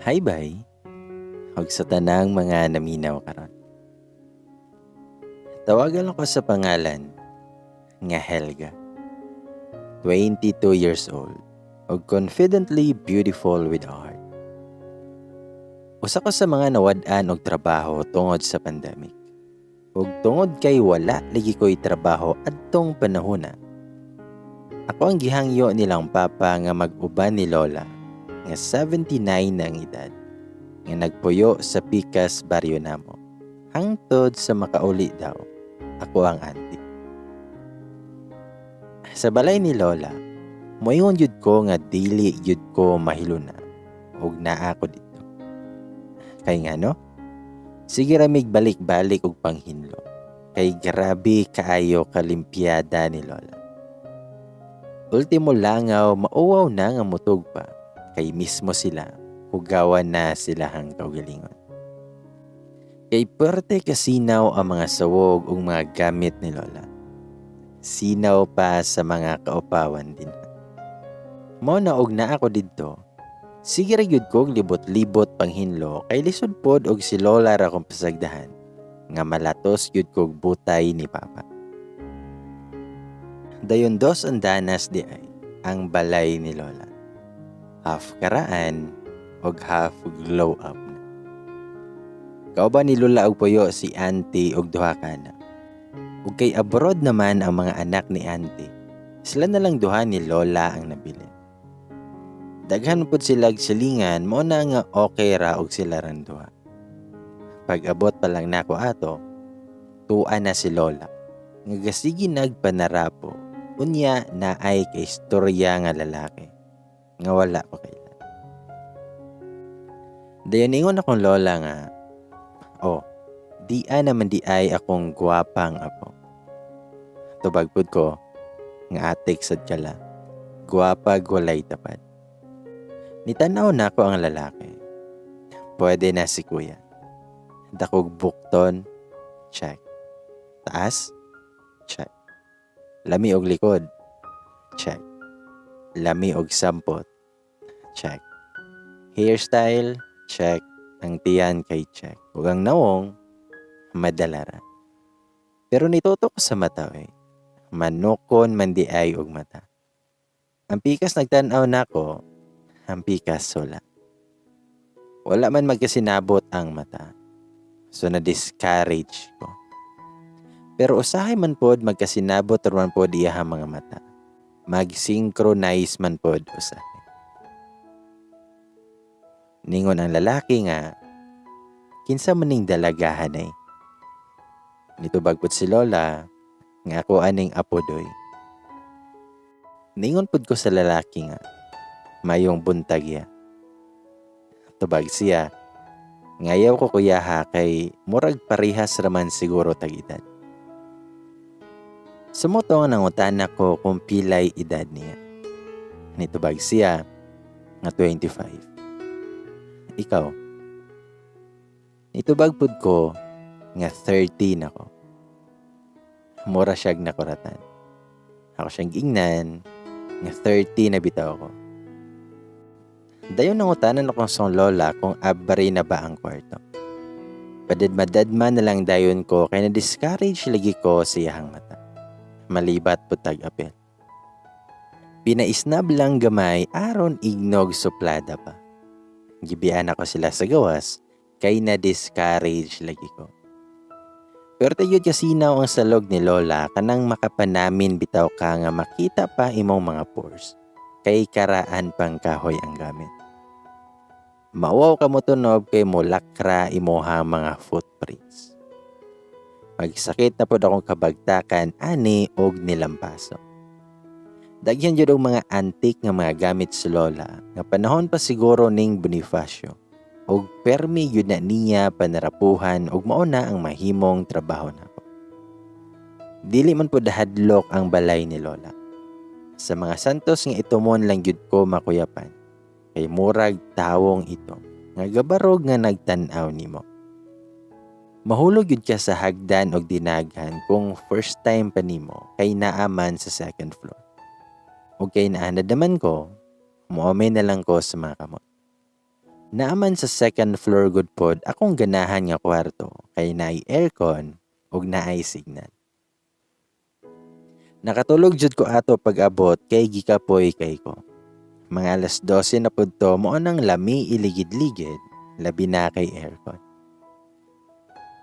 Hi bay. Ug sa tanang mga naminaw karon. Tawagan ko sa pangalan nga Helga. 22 years old ug confidently beautiful with a heart. Usa ko sa mga nawad-an og trabaho tungod sa pandemic. Ug tungod kay wala lagi ko'y trabaho adtong panahona, ako ang gihangyo nilang papa nga mag-uban ni Lola nga 79 na ang edad nga nagpuyo sa pikas baryo namo. Hangtod sa makauli daw, ako ang auntie. Sa balay ni Lola, moingon gyud ko nga dili gyud ko mahiluna ug naa ko didto. Kay ngano? Sige ra mig balik-balik og panghinlo. Kay grabe kaayo kalimpyada ni Lola. Ultimo langaw, mauwaw na nga mutug pa kay mismo sila hugawan na silahang kaugalingon. Kay perte kasinaw ang mga sawog ug mga gamit ni Lola. Sinaw pa sa mga kaupawan din. Mao na og naa ko didto, sige ra gyud kog libot-libot panghinlo kay lisod pod og si Lola ra akong pasagdahan nga malatos gyud kog butay ni Papa. Dayon dos andanas diay ang balay ni Lola. Half karaan og half glow up na. Kauban ni Lola og puyo si auntie og duha ka anak. Ug kay abroad naman ang mga anak ni auntie, sila na lang duha ni Lola ang nabilin. Daghan pud silag silingan, mao na nga okay ra og sila rang duha. Pag-abot pa lang nako ato, tua na si Lola nga gasige nagpanarapo, unya naay kay istorya nga lalaki nga wala ko kaila. Dayon ingon akong lola nga, "Oh, di-a naman diay akong gwapang apo." Tubag pud ko nga, "Atik sad kala. Gwapa walay tapad." Nitanaw nako ang lalaki. Pwede na si kuya. Dakog bukton, check. Taas, check. Lami og likod, check. Lami og sampot, check. Hairstyle, check. Ang tiyan kay check. Ug ang nawong, madala ra. Pero nitutok ko sa mata eh. Manukon man diay og mata. Ang pikas nagtan-aw nako, ang pikas wala. Wala man magkasinabot ang mata. So na-discourage ko. Pero usahay man pod magkasinabot man pod iyahang mga mata. Mag-synchronize man pod usahay. Ningon ang lalaki nga, "Kinsa man ning dalagahan ay?" Nitubag pod si Lola nga, "Ako aning apo doy." Ningon pod ko sa lalaki nga, "Mayong buntag ya." Tubag siya, "Ngayaw ko kuya ha, kay murag parehas raman siguro tag edad." Sumuto nga nangutana ko kung pilay edad niya. Nitubag siya nga 25. "Ikaw?" Nitubag pud ko nga 30 na ko. Mura siyag nakuratan. Ako siyang giingnan nga 30 na bitaw ko. Dayon nangutanan ako sa lola kung abri na ba ang kwarto. Padadma-dadma na lang dayon ko kay na-discourage lagi ko sa iyahang mata. Malibat po tag-apel. Pinaisnab lang gamay aron ignog suplada pa. Gibian ako sila sa gawas kay na-discourage lagi ko. Pero tayod kasinaw ang salog ni Lola, kanang makapanamin bitaw ka nga makita pa imong mga pores. Kay karaan pang kahoy ang gamit. Mauwaw ka mo tunob kay molakra imuha mga footprints. Magsakit na pod akong kabagtakan ani og nilampaso. Daghan jud og mga antik nga mga gamit si Lola nga panahon pa siguro ning Bonifacio og permi gyud na niya panarapuhan og mao na ang mahimong trabaho nako. Dili man pud hadlok ang balay ni Lola. Sa mga santos nga itumon lang gyud ko makuyapan kay murag tawong ito nga gabarog nga nagtan-aw nimo. Mahulog gyud ka sa hagdan og dinaghan kung first time pa nimo kay naa man sa second floor. Ug kay naanad naman ko, muamay na lang ko sa mga kamot. Naaman sa second floor gud pod akong ganahan nga kwarto kay naay aircon ug naay signal. Nakatulog jud ko ato pag-abot kay gikapoy kay ko. Mga alas 12 na pud to mao nang lami iligid-ligid labi na kay aircon.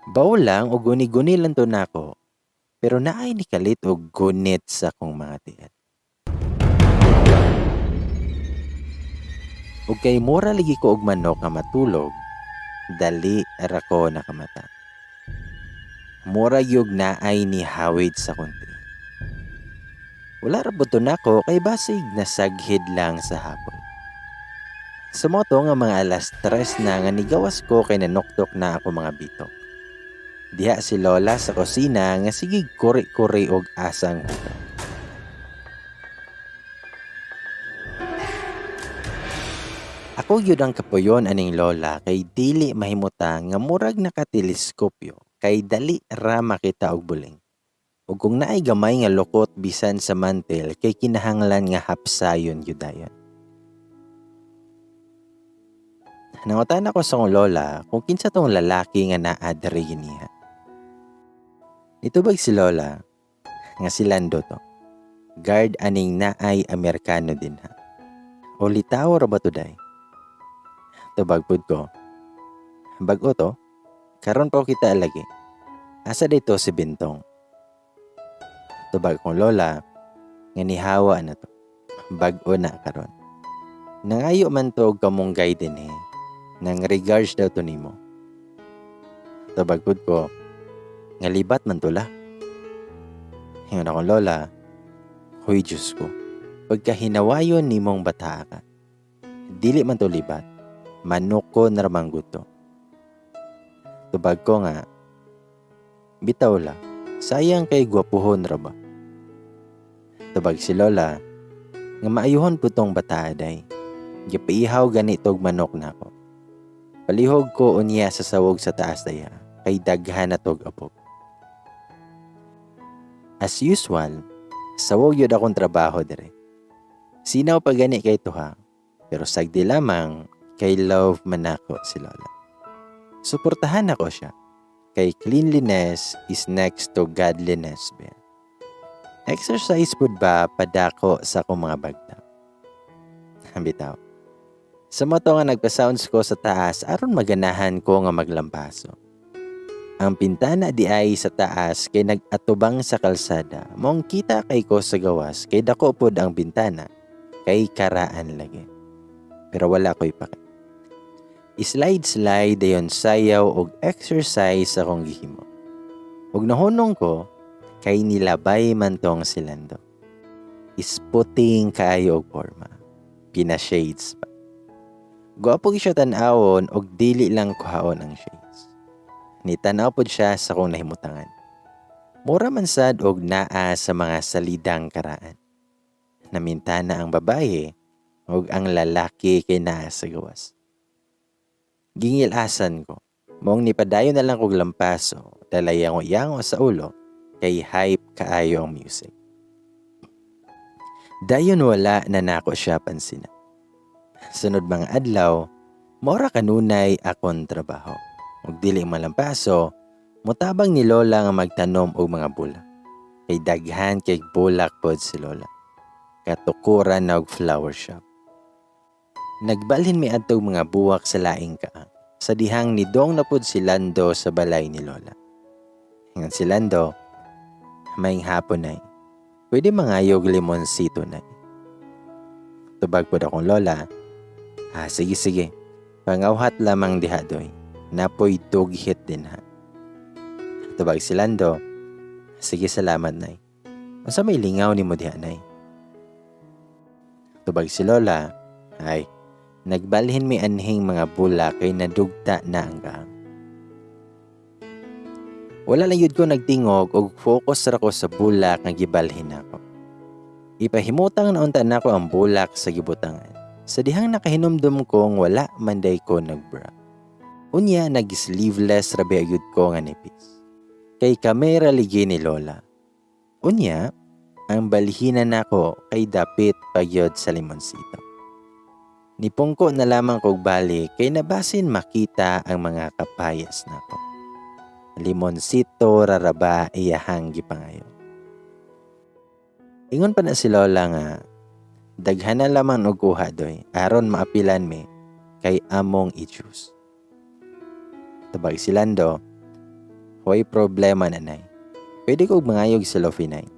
Baw lang og guni-guni lang to nako pero naay nikalit og gunit sa akong mga tiil. Ug kay mura lagi ko og manok nga matulog, dali ra ko nakamata. Mura gyud naay nihawid sa konti. Wala ra pud to nako kay basig nasaghid lang sa hapon. Sumoto nga mga alas 3 na nga nigawas ko kay nanuktok na ako mga bitok. Diha si Lola sa kusina nga sige kuri-kuri og asang hugaw. Ako gyud ang kapuyon aning lola kay dili mahimutang nga murag nakateleskopyo kay dali ra makita og buling. Ug kung naay gamay nga lukot bisan sa mantel kay kinahanglan nga hapsayon gyud dayon. Nangutan ako sa akong lola kung kinsa tong lalaki nga naa diri giniha. Nitubag si lola nga si Lando to. Guard aning naay Amerikano din ha. O litaw ra ba to day? Tubag pud ko. Bag-o to? Karon pa kita lagi. Asa dito si Bintong? Tubag kong lola nga nihawa na to. Bag-o na karon. Nangayo man to og kamunggay din eh. Nang regards daw to nimo. Tubag pud ko nga libat man to la. Ingon akong lola, huy Diyos ko, pagkahinawayon nimong bata ka. Dili man to libat, manok ko naramang guto. Tubag ko nga, bitaw la, sayang kay gwapuhon ra ba. Tubag si lola, nga maayuhon po tong bata day. Gipaihaw ganitog manok nako. Palihog ko unya sa sawog sa taas daya, kay daghan na tog apog. As usual, sawog yun akong trabaho dire. Sinaw pa gani kay tuha, pero sagdi lamang kay love man ako si Lola. Suportahan ako siya, kay cleanliness is next to godliness ba. Exercise pud ba padako sa akong mga bagta. Bitaw. Sa moto nga nagpa-sounds ko sa taas aron maganahan ko nga maglampaso. Ang pintana di ay sa taas kay nag-atubang sa kalsada. Mong kita kay ko sa gawas kay dako pod ang bintana kay karaan lagi. Pero wala ko'y pake. Slide-slide dayon sayaw og exercise akong gihimo. Ug nahunong ko kay nilabay man tong si Lando. Isputing kaayo og porma. Pina-shades pa. Gwapo gyud siya tan-awon og dili lang kuhaon ang shades. Nitanaw pod siya sa akong nahimutangan. Mura man sad og naa sa mga salidang karaan. Namintana ang babaye ug ang lalaki kay naa sa gawas. Gingilasan ko. Maong nipadayon na lang kog lampaso, dalayango-yango sa ulo, kay hype kaayo ang music. Dayon wala na nako siya pansina. Sunod mga adlaw, mora kanunay akon trabaho. Ug dili malampaso, motabang ni Lola nga magtanom og mga bulak. Kay daghan kay bulak pod si Lola. Katukuran na og flower shop. Nagbalhin mi adtog mga buwak sa laing kaang. Sa dihang nidong na pod si Lando sa balay ni Lola. Ingon si Lando, maayong hapon nay. Pwede mangayog limonsito nay. Tubag pod akong Lola, sige sige, pangawhat lamang diha doy. Napoy dughit din ha. Tubag si Lando, sige salamat nay. Unsa may lingaw nimo diha nay? Tubag si Lola, ay, nagbalhin mi anhing mga bulak kay nadugta na ang kaang. Wala lang yun ko nagtingog og focus ra ko sa bulak nga gibalhin nako. Ipahimutang na unta nako ang bulak sa gibutangan. Sa dihang nakahinumdum kong wala manday ko nagbra. Unya nag-sleeveless ra ba gyud ko nga nipis. Kay kamera ligi ni Lola. Unya ang balhinan nako kay dapit pagyod sa limonsito. Nipungko na lamang kog balik kay nabasin makita ang mga kapayas nako. Limonsito raraba iyahang gipangayo. Ingon pa na si Lola nga daghan na lamang og kuha doy aron maapilan mi kay among i-juice. Tabag si Lando, "Hoy, problema nanay. Pwede ko mangayog sa Lofinay."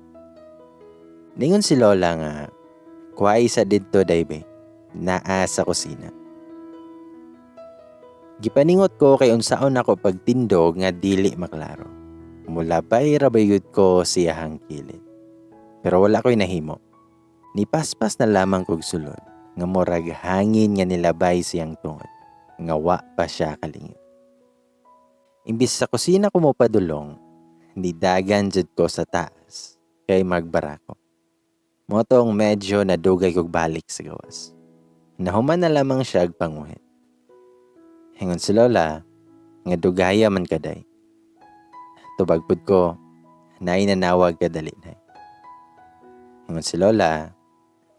Ningon si Lola nga, "Kuhay sa didto daybe, naa sa kusina." Gipaningot ko kay unsaon ako pagtindog nga dili maklaro. Mulabay ra bayud ko siyahang kilid. Pero wala ko'y nahimo. Nipaspas na lamang kog sulod nga murag hangin nga nilabay siyang tungod nga wa pa siya kalingit. Imbis sa kusina ko mo padulong, nidagan jud ko sa taas kay magbarako. Motong medyo nadugay kog balik sa gawas. Nahuman na lamang siya og panguhit. Ingon si Lola nga dugaya man kaday. Tubag pud ko, naay nanawag kadali nay. Ingon si Lola,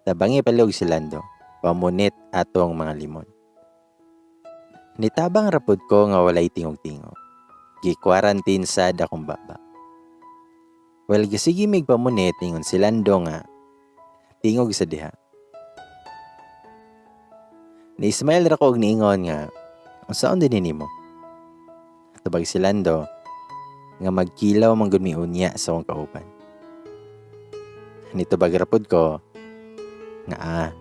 tabangi palihog si Lando, pamunit atong mga limon. Nitabang rapod ko nga walay tingog-tingog. Gi-quarantine sad akong baba. Well, gisigi mig pamunit, ingon si Lando nga tingog sa diha. Ni-smile ra ko og niingon nga, "Unsaon din nimo?" Tubag si Lando nga magkilaw man gud mi unya sa akong kauban. Nitubag ra pud ko nga ah.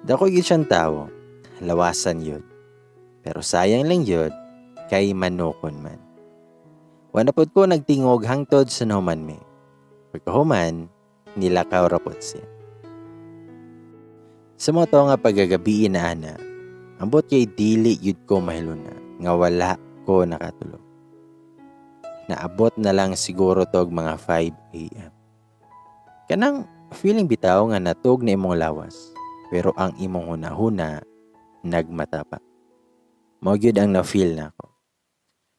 Dako gyud siyang tawo, lawasan yun. Pero sayang lang yun kay manukon man. Wala pod ko nagtingog hangtod sa nahuman mi. Pagkahuman, nilakaw ra pod siya. Sa mo to nga pagagabi na ana, ambot kay dili yud ko mahiluna nga wala ko nakatulog. Naabot na lang siguro tog mga 5 a.m. Kanang feeling bitaw nga natug na imong lawas, pero ang imong hunahuna nagmata pa. Mao gyud ang na-feel nako.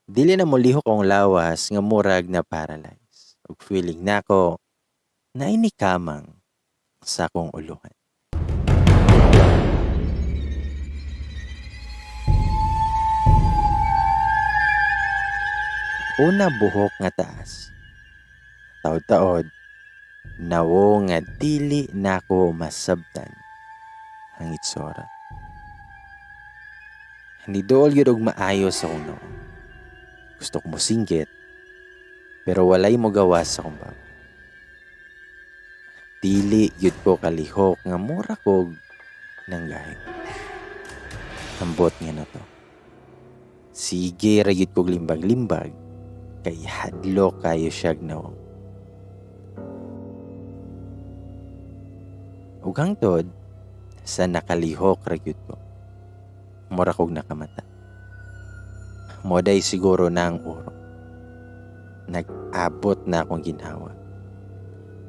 Dili na molihok ang lawas nga murag na paralyze. Ug feeling nako naay nikamang sa akong uluhan. Una buhok nga taas. Taod-taod, nawo nga dili nako masabtan ang itsura. Niduol gyud og maayo sa akong noo. Gusto ko mosinggit, pero walay mogawas sa akong baba. Dili gyud ko kalihok nga mura kog nanggahi. Ambot nga na to. Sige ra gyud kog limbag-limbag kay hadlok kayo siyag nawong. Ug hangtod sa nakalihok ra gyud ko. Mura kog nakamata. Moday siguro na ang uro. Nag-abot na akong ginhawa.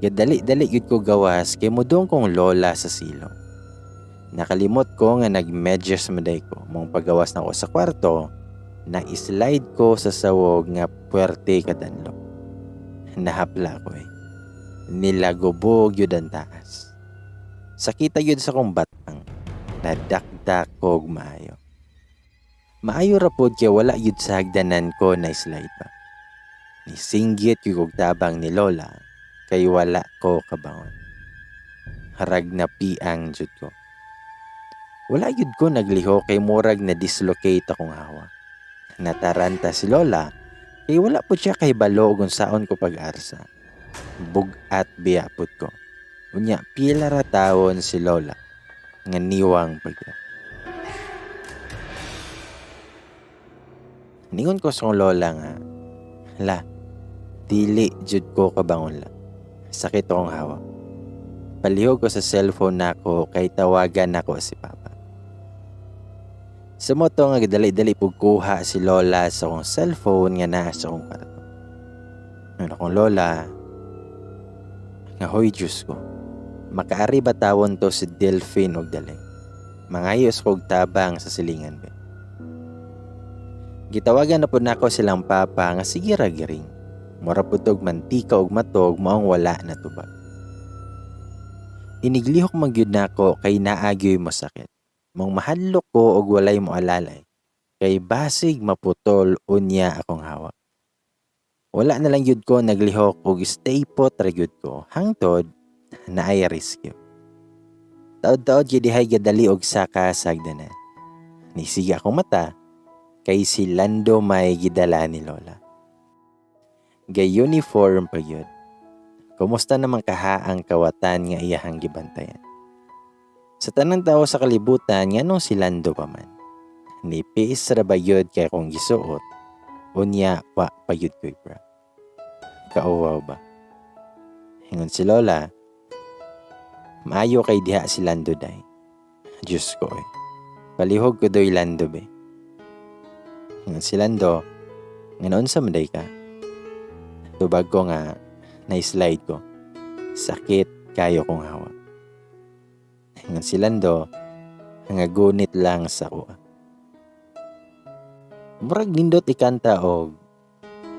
Gadali-dali gyud ko gawas kay modong kong lola sa silong. Nakalimot ko nga nagmedyas maday ko. Mong pagawas na ko sa kwarto, na-slide ko sa sawog nga puwerte kadanlo. Nahapla ko. Nilagubog yun ang taas. Sakita yun sa kong batang. Nadakdak kog maayo. Maayo ra pod kay wala yun sa hagdanan ko na slide pa. Nisinggit yun og tabang ni Lola kay wala ko kabangon. Harag na piang jud ko. Wala yun ko nagliho kay murag na dislocate akong hawa. Nataranta si Lola kay wala po siya kay balo kung saon ko pag-arsa. Bug-at biya pud ko. Unya pila ra tawon si Lola nga niwang pagya. Ningon ko sa akong lola nga, La, dili jud ko kabangon la. Sakit akong hawa. Palihog ko sa cellphone nako kay tawagan nako si Papa. Sa moto nga dali-dali pug kuha si Lola sa akong cellphone nga naa sa akong kwarto. Ingon akong lola nga, Hoy Diyos ko, makaari ba tawon to si Delphine og dali? Mangayos kog tabang sa silingan be. Gitawagan na pud nako silang papa nga sige ra giring. Mura pud tog mantika og matog maong wala na tubag. Iniglihok man gyud nako kay naa gyoy mosakit. Mong mahadlok ko og walay moalalay kay basig maputol unya akong hawa. Wala na lang gyud ko naglihok og stay put ra gyud ko hangtod naay rescue. Taod-taod gyud dihay gadali og saka sa hagdanan. Nisiga akong mata kay si Lando may gidala ni Lola. Ga-uniform pa gyud. Kumusta naman kaha ang kawatan nga iyahang gibantayan? Sa tanang tao sa kalibutan, nganong si Lando pa man? Nipis ra ba gyud kay akong gisuot? Unya wa pa gyud ko'y bra. Kauwaw ba? Ingon si Lola, maayo kay diha si Lando day. Diyos ko eh. Palihog ko doy Lando be. Ingon si Lando, nga unsa man day ka? Tubag ko nga, na-slide ko. Sakit kayo kong hawa. Ingon si Lando, nga gunit lang sa kuha. Murag nindot ikanta og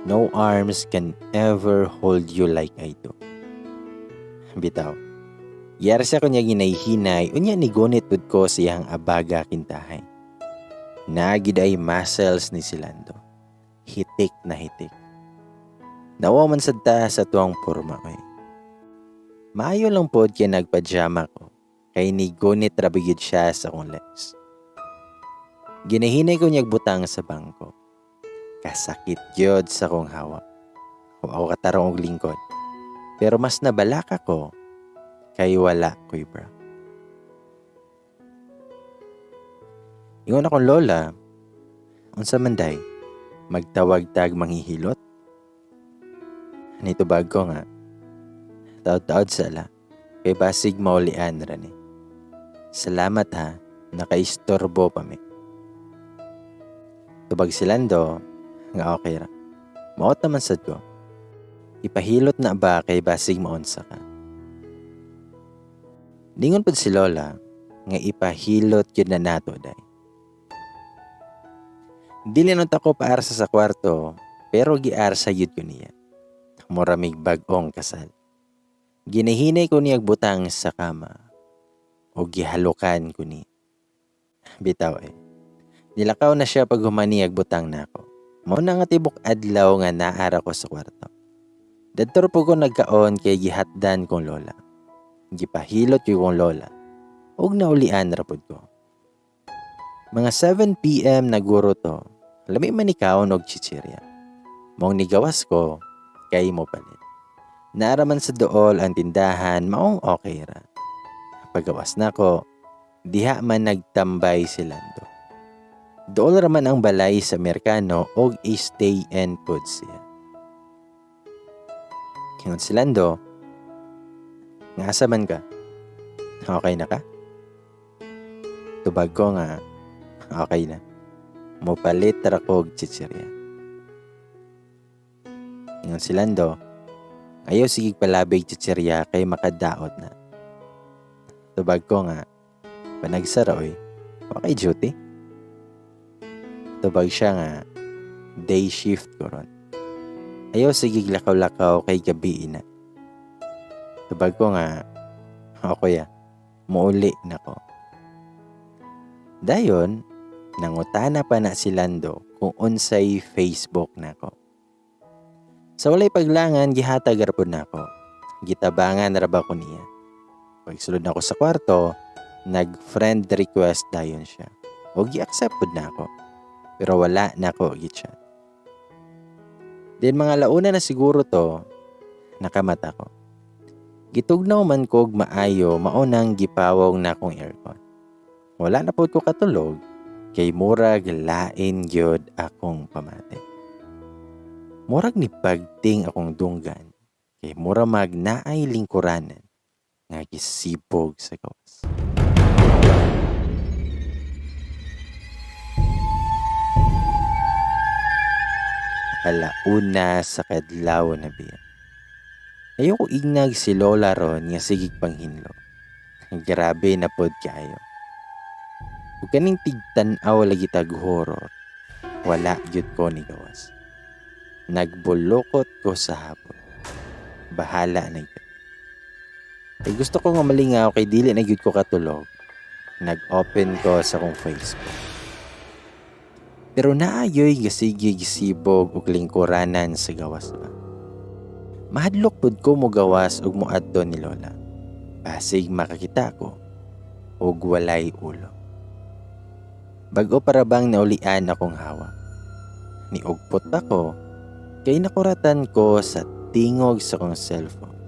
"No arms can ever hold you like I do." Bitaw. Yara sa kunya ginayhinay, unya ni gunit pud ko siyang abaga kintahay. Naagid ay muscles ni si Lando. Hitik na hitik. Nawa man sad ta sa tuwang porma ko eh. Maayo lang pod kay nagpajama ko, kay ni gunit ra gyud siya sa akong legs. Ginahinay ko niyag butang sa bangko. Kasakit gyud sa akong hawa. Wa ako katarong og lingkod. Pero mas nabalaka ko kay wala ko'y bra. Ingon akong lola, unsa man day, magtawag tag manghihilot? Nitubag ko nga, taod-taod sala, kay basig maulian ra ni. Salamat ha, nakaistorbo pa mi. Tubag si Lando, nga okay ra. Maot naman sad ko. Ipahilot na ba kay basig maunsa ka? Ningon pud si Lola, nga ipahilot yun na nato day. Dili nun ako paarsa sa kwarto, pero giarsa yun ko niya. Muramig bag-ong kasal. Ginahinay ko niyag butang sa kama o gihalukan ko ni. Bitaw eh. Nilakaw na siya pag humaniyag butang nako. Mao na nga tibok adlaw nga naara ko sa kwarto. Dadto po ko nagkaon kay gihatdan kong lola. Gipahilot ko kong lola. Ug naulian ra pud ko. Mga 7 p.m. naguro to. Lami man ikaw og chichirya. Mong nigawas ko kay mo palit. Naaraman sa dool ang tindahan maong okay ra. Pagawas nako, diha man nagtambay si Lando. Dool raman ang balay sa Amerikano og stay and pud siya. Ingon si Lando, nga asa man ka? Okay na ka? Tubag ko nga, okay na. Mopalit ra kog chichirya. Ingon si Lando, ayaw sige palabig chichirya kay makadaot na. Tubag ko nga, panagsara oy, okay duty. Tubag siya nga, day shift ko ron. Ayaw sige lakaw-lakaw kay gabi na. Tubag ko nga, o kuya, muuli na ko. Dayon, nangutana pa na si Lando kung unsay Facebook nako. Sa walay paglangan, gihatag ra pud nako. Gitabangan ra ba ko niya. Pagsulod nako sa kwarto, nag-friend request dayon siya. O gi-accept pud nako. Pero wala nako gi-chat. Then mga launa na siguro to, nakamata ko. Gitugnaw man kog maayo, maunang gipawong na akong aircon. Wala na pod ko katulog, kay murag lain gyud akong pamati. Murag ni pagting akong dunggan, kay mura mag naay lingkuranan nga gisibog sa gawas. Alauna sa kadlaw na biya. Ayoko ignag si Lola ron nga sigig panghinlo. Grabe na pod kaayo. Ug kaning tigtan-aw lagi tag horror, wala gyud ko ni gawas. Nagbulukot ko sa hapon. Bahala na gyud. Kay gusto ko nga malingaw kay dili na gyud ko katulog. Nag-open ko sa akong Facebook. Pero naayoy gasige gisibog og lingkuranan sa gawas ba. Mahadlok pud ko mogawas og moadto ni Lola. Basig makakita ko og walay ulo. Bag-o para bang naulian akong hawa. Niugpot ako kay nakuratan ko sa tingog sa akong cellphone.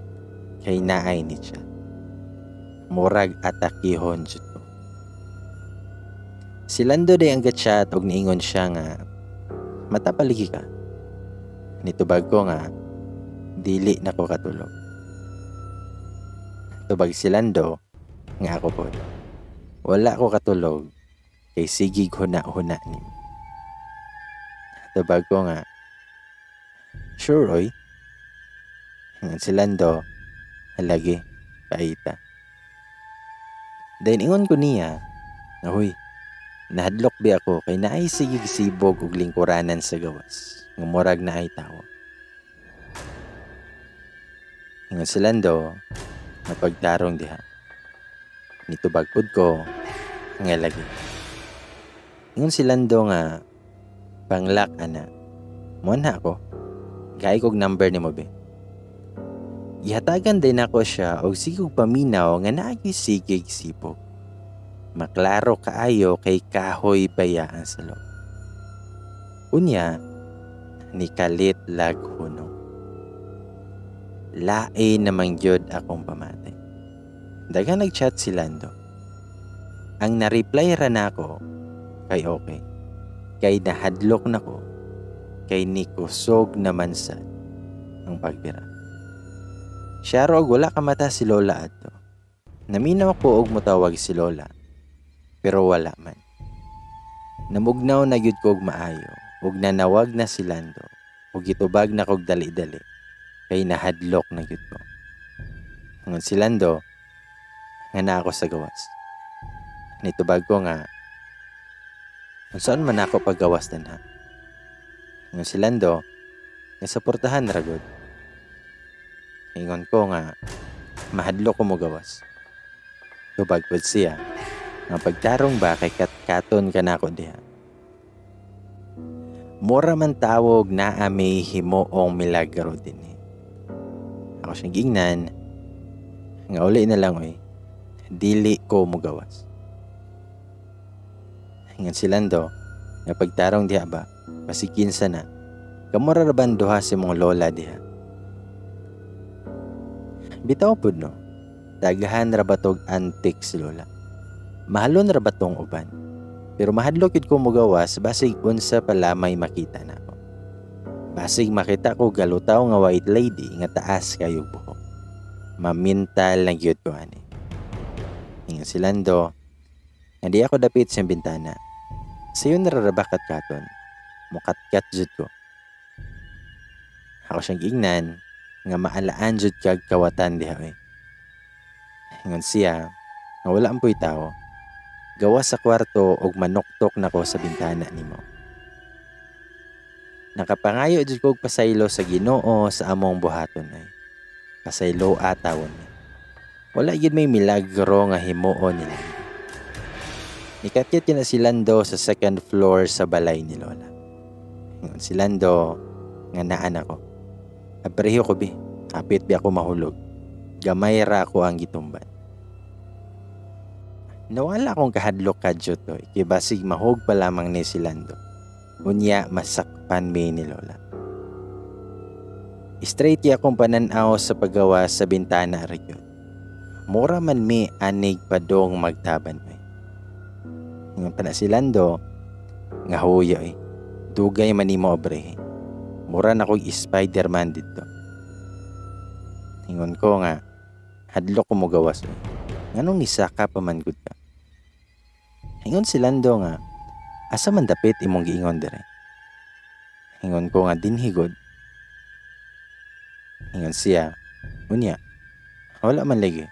Kay naay ni chat. Murag atakihon jud ko. Si Lando day ang gachat og niingon siya nga matapaligi ka. Nitubag ko nga dili na ko katulog. Tubag si Lando nga ako pod. Wala ko katulog kay sigig huna-huna nimo. Tubag ko nga sure oy. Ingon si Lando halagi paita. Dayon ingon ko niya nga huy, nahadlok bi ako kay naay sigig sibog og lingkuranan sa gawas nga murag naay tawo. Ingon si Lando napagtarong diha. Nitubag pud ko nga lagi. Ingon si Lando nga panglak ana. Muanha ako. Gaay kog number nimo be. Gihatagan din ako siya og sigog paminaw nga naagi sigig sibog. Maklaro kaayo kay kahoy baya ang salog. Unya, nikalit lag hunong. Lain namang gyud akong pamati. Daghan nag-chat si Lando. Ang na-reply ra nako kay okay. Kay nahadlok nako kay nikusog naman sad ang pagbira. Siya og wala ka mata si Lola adto. Naminaw ko og motawag si Lola, pero wala man. Namugnaw na gyud ko og maayo ug nanawag na si Lando ug gitubag na kog dali-dali kay nahadlok na gyud ko. Ingon si Lando nga naa ako sa gawas. Nitubag ko nga unsaon man ako paggawas danha. Ingon si Lando nga sa portahan ra gud. Ingon ko nga mahadlok ko mogawas. Tubag pud siya nga pagtarong ba kay katkaton ka nako diha. Mura man tawog naa may himuong milagro dinhi. Ako siyang giingnan nga uli na lang oy. Dili ko mogawas. Ingon si Lando nga pagtarong diha ba basig kinsa na. Kamura ra ban duha si mong lola diha. Bitaw pud no. Daghan ra ba tog antik si lola. Mahalon ra ba tong uban. Pero mahadlok gyud ko mogawas basig unsa pa lamay makita nako. Basig makita ko galutaw nga white lady nga taas kayo buhok. Mamintal na gyud ko ani. Ingon si Lando nga di ako dapit sa bintana. Sayo narara ba katkaton. Mukatkat jud ko. Ako siyang giingnan nga maalaan jud kag kawatan diha oy. Ingon siya nga wala ampoy tawo. Gawas sa kwarto og manuktok nako sa bintana nimo. Nakapangayo jud kog pasaylo sa Ginoo sa among buhaton ay. Pasaylo atawon ni. Wala gyud may milagro nga himuon nila. Nikatyat na si Lando sa second floor sa balay ni Lola. Ingon si Lando nga naan ako. Apreho ko bi, hapit bi ako mahulog. Gamay ra ako ang gitumban. Nawala akong kahadlok kadyo to, kay basig mahog pa lamang ni si Lando. Unya masakpan mi ni Lola. Straight ya akong pananaw sa paggawa sa bintana ra gyud. Mura man mi anig padong magtaban oy. Ingon pa na si Lando nga huya oy. Dugay man nimo obrehe. Mura na kog Spider-Man didto. Ingon ko nga hadlok ko mogawas oy. Nganong nisaka pa man gud ka? Ingon si Lando nga asa man dapit imong giingon dire. Ingon ko nga dinhi gud. Ingon siya, unya, wala man lagi.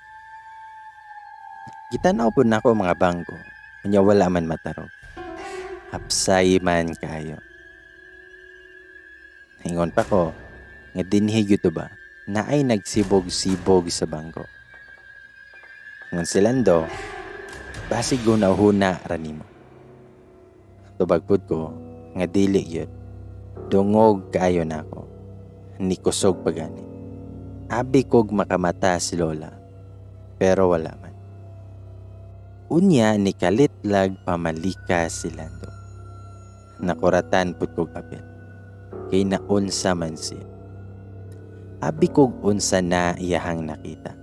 Gitanaw pud nako ang mga bangko, unya wala man matarog. Hapsay man kayo. Ingon pa ko, nga dinhi gyud to ba, naay nagsibog-sibog sa bangko. Ingon si Lando, basig huna-huna ra nimo. Tubag pud ko nga dili gyud. Dungog kaayo nako. Nikusog pa gani. Abi kog makamata si Lola, pero wala man. Unya ni kalitlag pamalika si Lando. Nakuratan pud kog apil. Kay naunsa man siya. Abi kog unsa na iyahang nakita.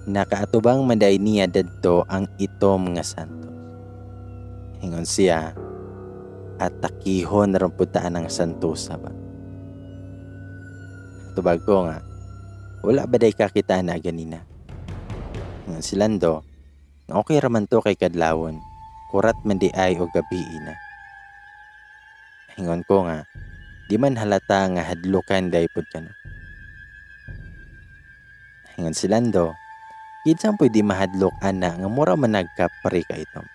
Nakaatubang man diay niya dadto ang itom nga santos. Ingon siya, atakihon na pud ta ang santosa ba. Tubag ko nga, wala ba day kakita na ganina? Ingon si Lando, nga okay raman to kay kadlawon, kurat man di ay og gabi na. Ingon ko nga, di man halata nga hadlukan day pud kano. Ingon si Lando, kinsang pwede mahadlok ana nga mura man nagkapre ka itom.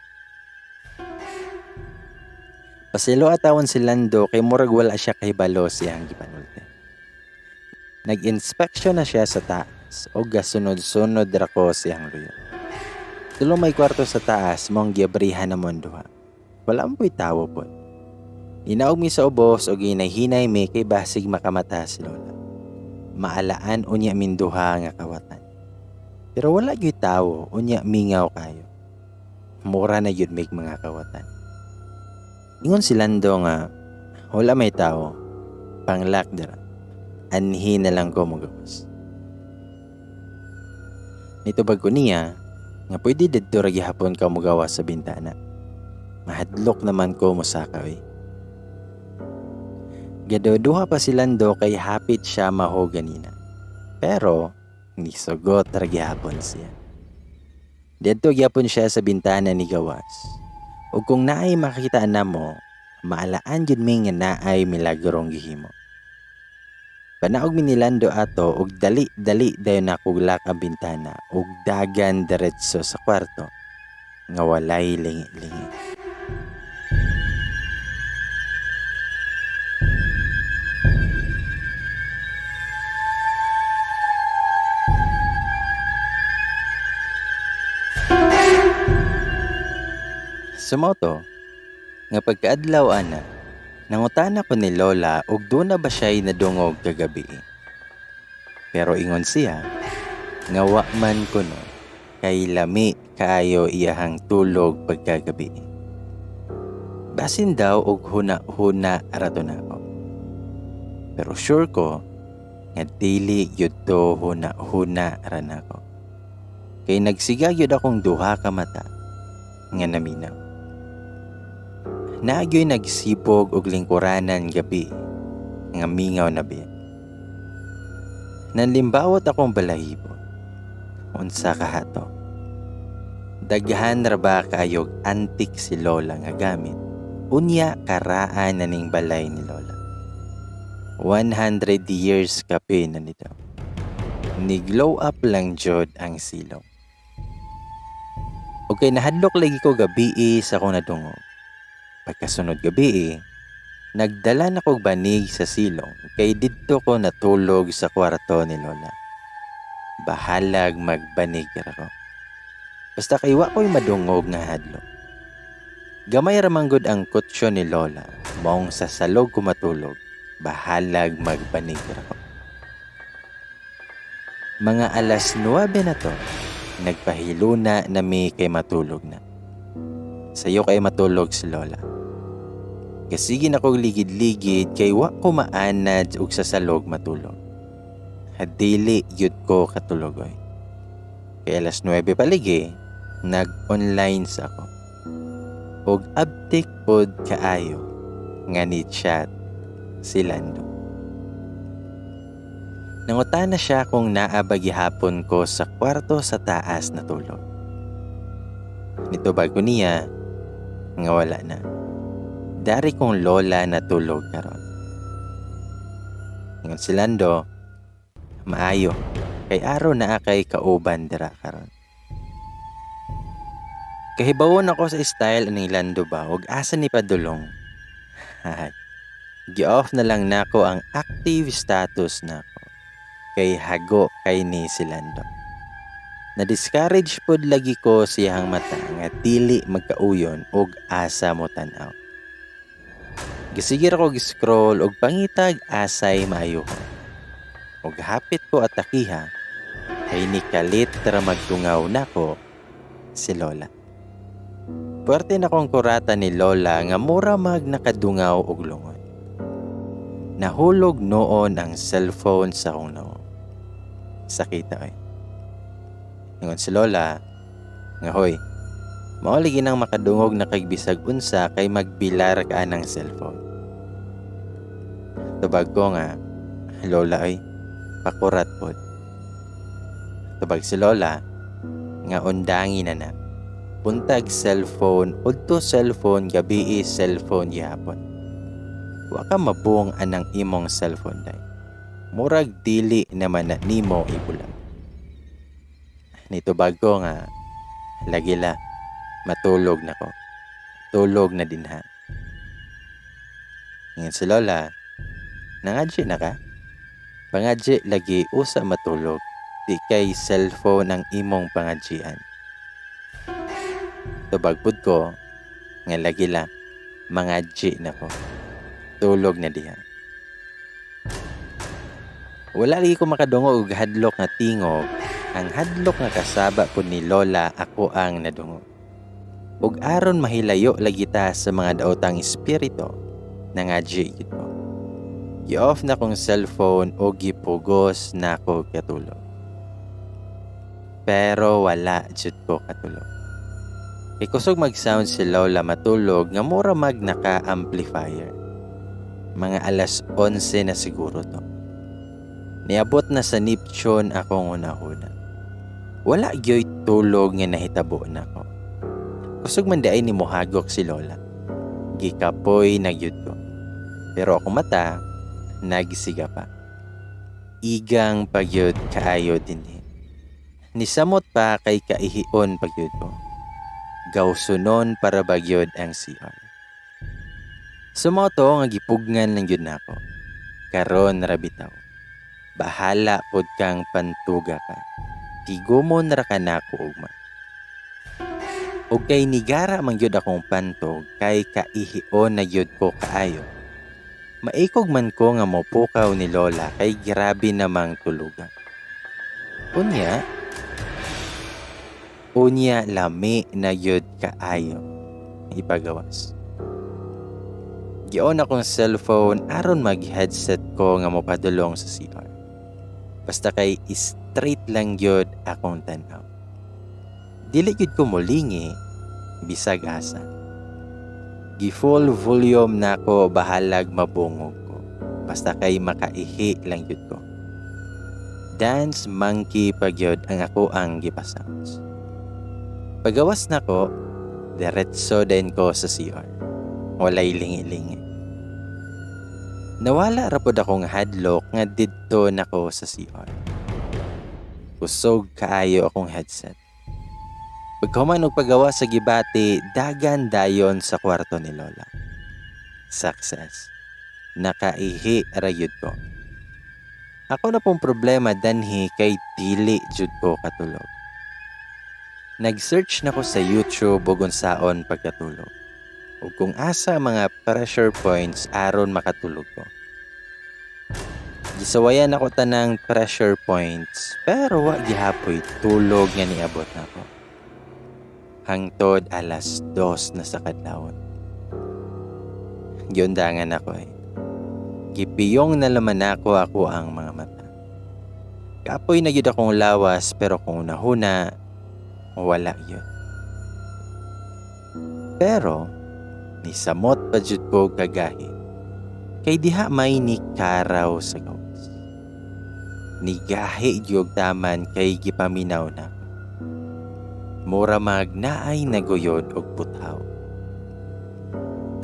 Pasaylo atawon si Lando kay murag wala siya kahibalo siyang gipanulti. Nag-inspection na siya sa taas o gasunod-sunod ra ko siyang luyo. Tulo may kwarto sa taas mong giabrihan na mon duha. Wala mo po'y tawo pod. Inaog mi sa ubos o ginay-hinay mi kay basig makamata si Lola. Maalaan unya min duha nga kawatan. Pero wala gyud tawo unya mingaw kayo. Mura na gyud mig mga kawatan. Ingon si Lando nga wala may tawo. Panglak dira. Anhi na lang ko mogawas. Nitubag ko niya nga pwede didto ra gihapon ka mogawas sa bintana. Mahadlok naman ko mosaka oy. Gaduduha pa si Lando kay hapit siya maho ganina. Pero nisugot ra gihapon siya. Didto gihapon siya sa bintana ni gawas. Ug kung naay makakita namo, maalaan jud mi nga naay milagrong gihimo. Panaog mi ni Lando ato ug dali-dali dayon nakuglock ang bintana ug dagan diretso sa kwarto nga walay lingi-lingi. Sumoto, nga pagkaadlaw ana, nangutana ko ni Lola og doon na ba siya'y nadungog kagabi. Pero ingon siya, nga wa man kuno, kay lami kaayo iyahang tulog pagkagabi. Basin daw og huna-huna rato nako. Pero sure ko, nga dili gyud to huna-huna ra nako. Kay nagsiga gyud akong duha ka mata nga naminaw. Naagyo'y nagsibog og lingkuranan gabi nga mingaw na biya. Nanlimbawot akong balahibo. Unsa ka hato? Daghan ra ba kaayog antik si Lola nga gamit? Unya karaan na ning balay ni Lola. 100 years kape na nito. Ni-glow up lang jud ang silong. Okay, nahadlok lagi ko gabi sa akong nadungog. Pagkasunod gabi, nagdala na kog banig sa silong kay didto ko natulog sa kwarto ni Lola. Bahalag magbanig ra ko. Basta kay wa ko'y madungog nga hadlok. Gamay ra man gud ang kutsyon ni Lola, maong sa salog ko matulog, bahalag magbanig ra ko. Mga 9:00 na to, nagpahiluna na mi kay matulog na. Sayo kay matulog si Lola. Kasige na kog ligid-ligid kay wa ko maanad og sa salog matulog. Hadili gyud ko katulogoy. Kay 9:00 paligi, nag-online sa ako. Og abtik pod kaayo nga ni chat si Lando. Nangutana siya kung naa ba gihapon ko sa kwarto sa taas natulog. Nitubag ko niya nga wala na. Dari kong lola natulog karon. Ingon si Lando, maayo kay aron naa kay kauban dira karon. Kahibawon ako sa style aning Lando ba og asa ni padulong. Hay. Gi-off na lang nako ang active status nako. Kay hago kay ni si Lando. Na-discourage pod lagi ko siyang mata nga dili magkauyon og asa mo tan-aw. Gisige ra ko gi-scroll og pangitag asay maayuhon. Og hapit ko atakiha kay nikalit ra magtungaw nako si Lola. Puwerte na kong kurata ni Lola nga mura mag nakadungaw og lungon. Nahulog noon ang cellphone sa akong nawong. Sakita ay. Ingon si Lola, nga hoy, mao lagi nang makadungog na kag bisag unsa kay magbilar ka ng cellphone. Tubag ko nga, Lola ay, pakurat pod. Tubag si Lola, nga undangi na na. Buntag cellphone, udto cellphone, gabii cellphone gihapon. Wa ka mabuong anang imong cellphone day. Murag dili naman na nimo ibulag. Nitubag ko nga, lagi la, matulog na ko. Tulog na din ha. Ingon si Lola, nangadji na ka? Pangadji lagi usa matulog, di kay cellphone ang imong pangadjian. Tubag pud ko, nga lagi la, mangadji na ko. Tulog na diha. Wala lagi ko makadungog og hadlok nga tingog. Ang hadlok nga kasaba pud ni Lola ako ang nadungog. Ug aron mahilayo lagi ta sa mga daotang espiritu, nangadji gyud ko. Gi-off na kong cellphone o gipugos na ko katulog. Pero wala jud ko katulog. Kay kusog mag-sound si Lola matulog nga mura mag naka-amplifier. Mga 11:00 na siguro to. Niabot na sa Neptune akong hunahuna. Wala gyoy tulog nga nahitabo nako. Kusog man diay ni mohagok si Lola. Gikapoy na gyud ko. Pero akong mata nagsiga pa. Igang pagyud kaayo dinhi. Nisamot pa kay kaihion pagyud ko. Gawsunon para bagyod ang CR. Sumoto nga gipugngan lang gyud nako. Karon ra bitaw. Bahala pod kang pantuga ka. Tigumon ra ka nako ugma. Og kay nigara man gyud akong pantog kay kaihion na gyud ko kaayo. Maikog man ko nga mopukaw ni Lola kay grabe namang tulugan. Unya, unya lami na gyud kaayo ipagawas. Gion akong cellphone aron mag-headset ko nga mopadulong sa CR. Basta kay straight lang gyud akong tan-aw. Dili gyud ko molingi bisag asa. Gi-full volume nako bahalag mabungog ko. Basta kay makaihi lang gyud ko. Dance monkey pa gyud ang ako ang gipasounds. Pagawas nako, diretso din ko sa CR. Walay lingi-lingi. Nawala ra pod akong hadlok nga didto nako sa CR. Kusog kaayo akong headset. Pagkahuman og pagawa sa gibati, dagan dayon sa kwarto ni Lola. Success. Nakaihi ra gyud ko. Ako na pong problema danhi kay dili jud ko katulog. Nag-search na ko sa YouTube og unsaon pagkatulog. Ug kung asa mga pressure points aron makatulog ko. Gisawayan ako tanang pressure points pero wa gihapoy tulog nga niabot nako. Hangtod 2:00 na sa kadlawon. Giundangan ako eh. Gipiyong na laman nako ako ang mga mata. Kapoy na gyud akong lawas pero kung nahuna, wala gyud. Pero nisamot pa jud ko kagahi. Kay diha may nikaraw sa gawas. Nigahi gyud taman kay gipaminaw na. Mura mag naay naguyod og puthaw.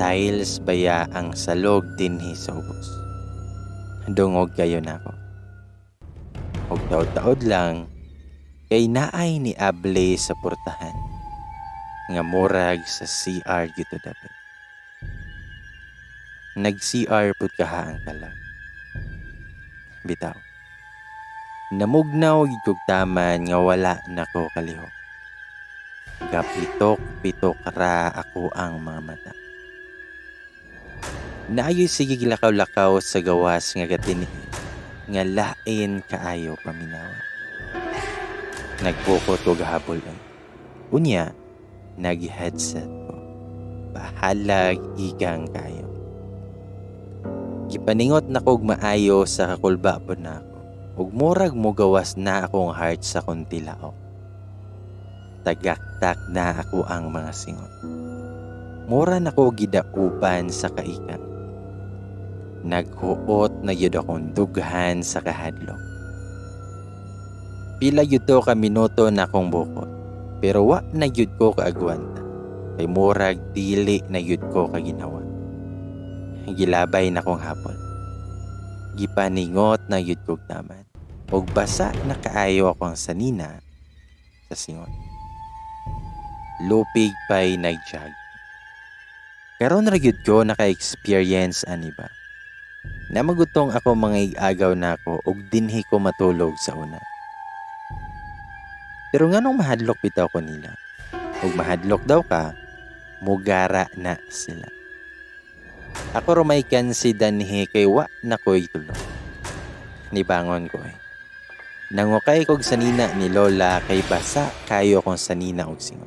Tiles baya ang salog dinhi sa ubos. Dungog kayo nako. Og taod-taod lang kay naay ni able sa portahan nga murag sa CR gito dapit. Nag-CR pud kaha ang kalag. Bitaw. Namugnaw gyud kog taman nga wala na ko kalihok. Gapitok-pitok ra ako ang mga mata. Naayoy sige lakaw-lakaw sa gawas nga gatiniil nga lain kaayo paminawa. Nagbukot og habol ay. Unya, nag-headset ko. Bahalag igang kayo. Gipaningot na kog maayo sa kakulba pod nako. Ug murag mogawas na akong heart sa kontilao. Tagaktak na ako ang mga singot. Mura na ko gidauban sa kaikang. Naghuot na gyud akong dughan sa kahadlok. Pila gyud to ka minuto na akong bukot, pero wa na gyud ko kaagwanta. Kay murag dili na gyud ko kaginawa. Gilabay na kong hapon. Gipaningot na gyud kog taman. Ug basa na kaayo akong sanina sa singot. Lupig pa'y nagjag. Karon ra gyud ko naka-experience ani ba. Namagutong ako mga igagaw nako ug dinhi ko matulog sa una. Pero nganong mahadlok bitaw ko nila? Ug mahadlok daw ka, mugara na sila. Ako ra may kansi danhi kay wa na ko'y tulog. Nibangon ko eh. Nangukay kog sanina ni Lola kay basa kayo kong sanina og singot.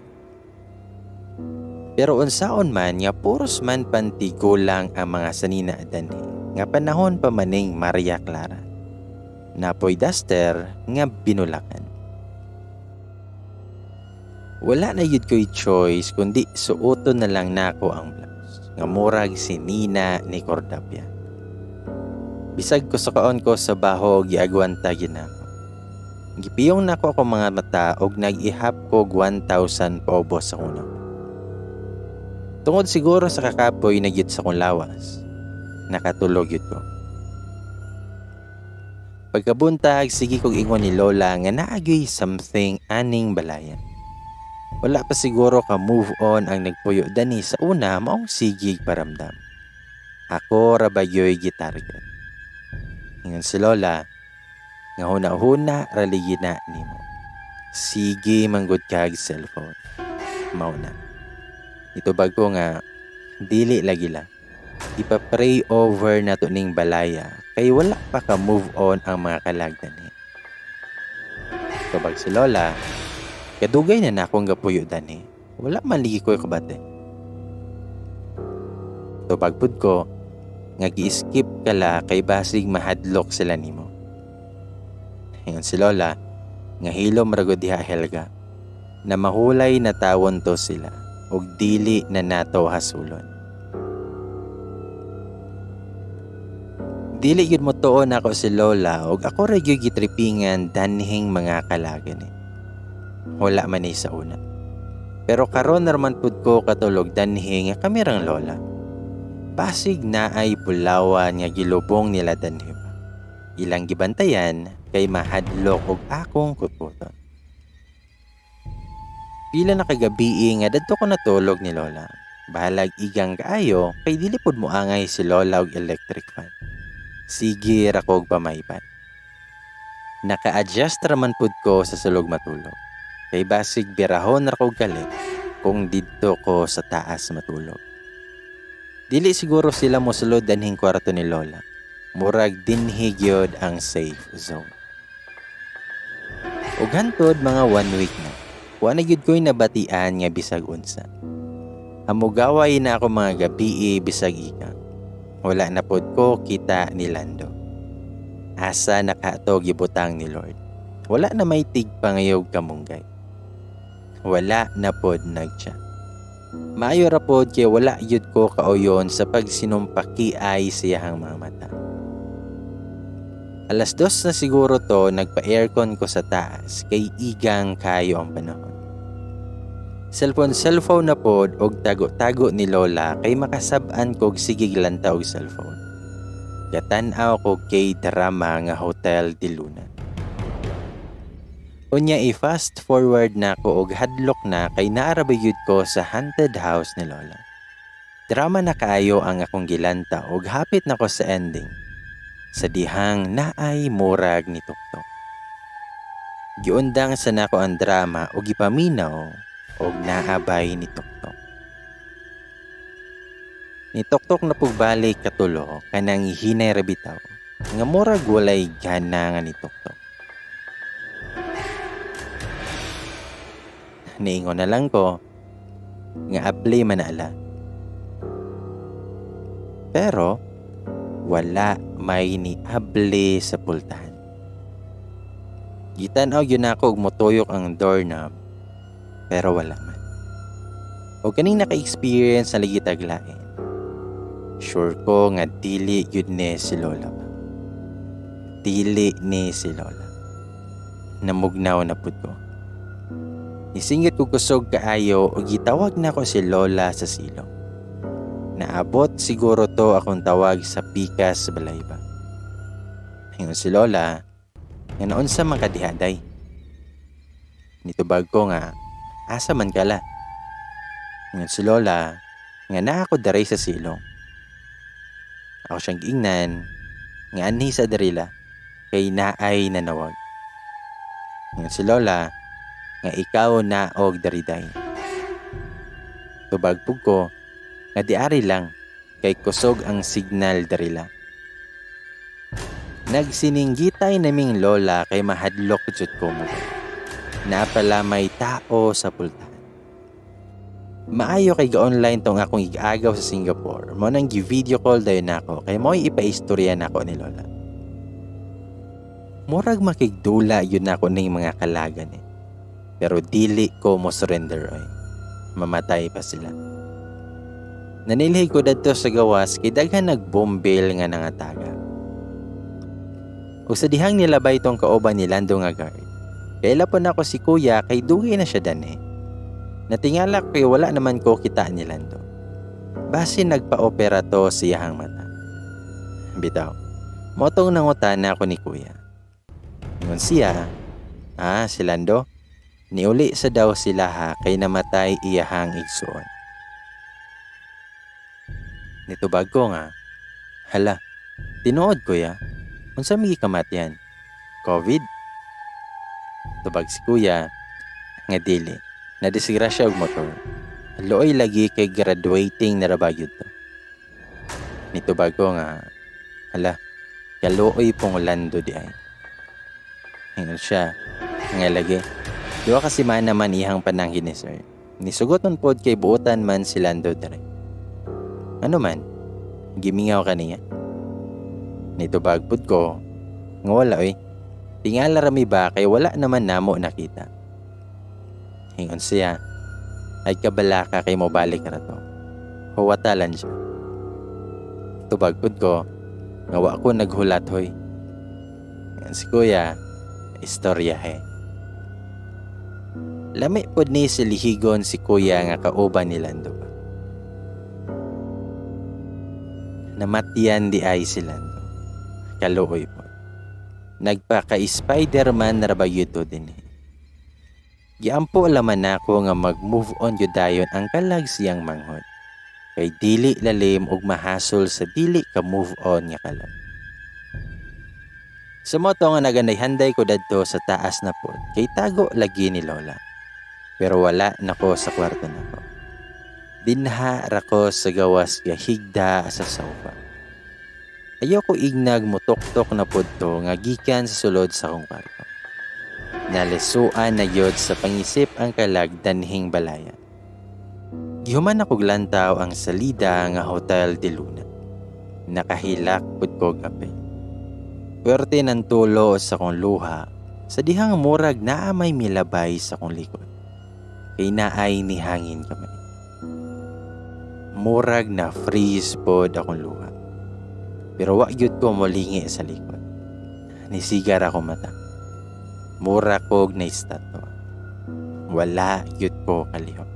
Pero unsaon man nga puros man pantigulang ang mga sanina danhi nga panahon pa maning Maria Clara. Napoy duster nga binulakan. Wala na yun ko'y choice kundi suoton na lang nako ang blouse nga murag si Nina ni Cordapia. Bisag ko sukaon ko sa baho, giagwanta gyud nako. Gipiyong nako ako mga mata og nag-ihap ko 1,000 paubos sa kuno. Tungod siguro sa kakapoy na gyud sa kong lawas, nakatulog gyud ko. Pagkabuntag, sige kog ingon ni Lola nga naagyoy something aning balayan. Wala pa siguro ka move on ang nagpuyo dani sa una maong sige paramdam. Ako ra bagyoy gitarget. Ingon si Lola nga huna-huna ra ligi na nimo. Sige manggod kag cellphone. Mao na. Itubag ko nga dili lagi la. Ipa-pray over na to ning balaya kay wala pa ka move on ang mga kalag dani. Tubag si Lola, kadugay na na akong gapuyo dani. Wala man ligi ko'y kabate. Tubag pud ko nga gi-skip kala kay basig mahadlok sila nimo. Ingon si Lola nga hilom ra gud diha, Helga, na mahulay na tawon to sila ug dili na nato hasulon. Dili gyud mo tuon ako si Lola ug ako ra gyud gitripingan danhing mga kalagan eh. Wala man ni sa una. Pero karon ra man pud ko katulog danhi nga kami rang Lola. Basig na ay bulawan nga gilubong nila danhi ba. Ilang gibantayan kay mahadlok og akong kutkuton. Pila na kagabi nga dadto ko natulog ni Lola. Bahalag igang kaayo kay dili pud mo angay si Lola og electric fan. Sige ra kog pamaypan. Naka-adjust ra man pud ko sa sulog matulog. Kay basig birahon ra kog kalit kung didto ko sa taas matulog. Dili siguro sila mosulod danhing kwarto ni Lola. Murag dinhi gyud ang safe zone. Ug hantod mga 1 week na, wa na gyud ko'y nabatian nga bisag unsa. Amugaway na ako mga gabii bisag ikang. Wala na pod ko kita ni Lando. Asa nakato gibutang ni Lord. Wala na may tigpangayog kamunggay. Wala na pod nagchat. Maayo ra pod kay wala gyud ko kauyon sa pagsinumpaki ay siyahang mga mata. 2:00 na siguro to, nagpa-aircon ko sa taas kay igang kayo ang panahon. Cellphone cellphone na pod og tago-tago ni Lola kay makasab-an kog sige lanta og cellphone. Gatan-aw ko kay drama nga Hotel de Luna. Unya i-fast forward na ko og hadlok na kay naa ra gyud ko sa haunted house ni Lola. Drama na kaayo ang akong gilanta og hapit na ko sa ending. Sa dihang naay murag ni tuktok. Giundang sa nako ang drama og gipaminaw og naabay ni Toktok. Ni Toktok na pugbalik katulo kanang hinay ra bitaw nga murag walay gana nga ni Toktok. Niingon na lang ko nga abli man ala. Pero wala may niabli sa pultahan. Gitan-aw gyud nako og motuyok ang doorknob pero wala man. Og kaning naka-experience na lagi taglain. Sure ko nga dili gyud ni si Lola ba. Dili ni si Lola. Namugnaw na pud ko. Nisingit ko kusog kaayo og gitawag nako si Lola sa silong. Naabot siguro to akong tawag sa pikas balay ba. Ingon si Lola nga naunsa man ka dihaday. Nitubag ko nga asa man kala. Ingon si Lola nga naa ko diri sa silong. Ako siyang giingnan nga anhi sa darila kay naay nanawag. Ingon si Lola nga ikaw na og dariday. Tubag pug ko nga diari lang kay kusog ang signal darila. Nagsininggitay naming lola kay mahadlok jud ko mo. Naa pala may tao sa pultahan. Maayo kay ga-online tong akong igagaw sa Singapore. Mao nang gi-video call dayon nako kay mo'y ipaistorya nako ni Lola. Murag makigdula yun nako ning mga kalagan eh. Pero dili ko mo surrender oy. Mamatay pa sila. Nanilhi ko dadto sa gawas kay daghan nagbombil nga nangataga. Ug sa dihang nilabay tong kauban ni Lando nga guard. Kaila po nako si kuya kay dugay na siya danhi. Natingala kay wala naman ko kita ni Lando. Basi nagpa-opera to sa iyahang mata. Bitaw, motong nangutana ko ni kuya. Ingon siya, si Lando, niuli sa daw sila ha kay namatay iyahang igsuon. Nitubag ko nga, hala, tinuod kuya, unsa may gikamatyan? COVID? Tubag si kuya, nga dili, nadisgrasya og motor. Luoy lagi kay graduating na ra ba gyud to. Nitubag ko nga, hala, kaluoy pong Lando di ay. Ingon siya, nga lagi, duha ka semana man iyang pananghin ni sir. Nisugot man pod kay buotan man si Lando dire. Ano man, gimingaw ka niya. Nitubag pod ko, nga wala oy. Tingala rami ba kay wala naman namo nakita. Ingon siya, ay kabala ka kay mobalik ra to. Huwatalan siya. Tubag pod ko, nga wa ko naghulat hoy. Ingon si kuya, istorya he. Lami pod ni silihigon si kuya nga kauban ni Lando ba. Namatyan di ay si Lando. Kaluoy po. Nagpaka-Spider-Man na ba yun din eh. Giampo laman nako nga mag-move on yun dayon ang kalag siyang manghod. Kay dili lalim og mahasol sa dili ka move on nga kalag. Sa moto nga naganday-handay ko dadto sa taas na pod, kay tago lagi ni Lola. Pero wala nako sa kwarto nako. Dinha ra ko sa gawas ga higda sa sofa. Ayoko ignag motoktok na pod to nga gikan sa sulod sa akong kwarto. Nalisuan na gyud sa pangisip ang kalag danhing balaya. Gihuman ako lantaw ang salida nga Hotel de Luna. Nakahilak pud ko apel. Puwerte ng tulo sa akong luha sa dihang murag naa may milabay sa akong likod. Kay naay ni hangin kamay. Murag na freeze pod akong luha. Pero wa gyud ko molingi sa likod. Nisigar ako mata. Mura kog na estatwa. Wala gyud ko kalihok.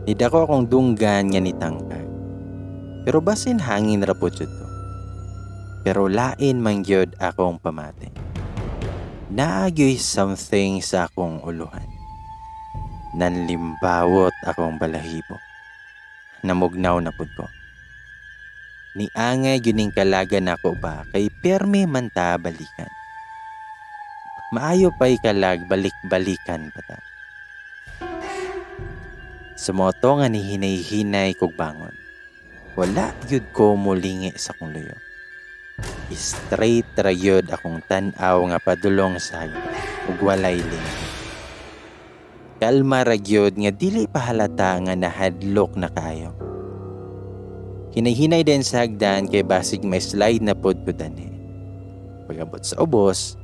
Nidako akong dunggan nga nitangkag. Pero basin hangin ra pod jud to. Pero lain man gyud akong pamati. Naa gyoy something sa akong uluhan. Nanlimbawot akong balahibo. Namugnaw na pud ko. Niangay gyud ning kalagan nako ba kay permi man ta balikan. Maayo pa'y kalag balik-balikan pa ta. Sumoto nga ni hinay-hinay kog bangon. Wala gyud ko mulingi sa kong luyo. Straight ra gyud akong tan-aw nga padulong sa hagdan ug walay lingi. Kalma ra gyud nga dili pa halata nga nahadlok na kaayo. Hinay-hinay din sa hagdan kay basig may slide na pod ko danhi. Pag-abot sa ubos,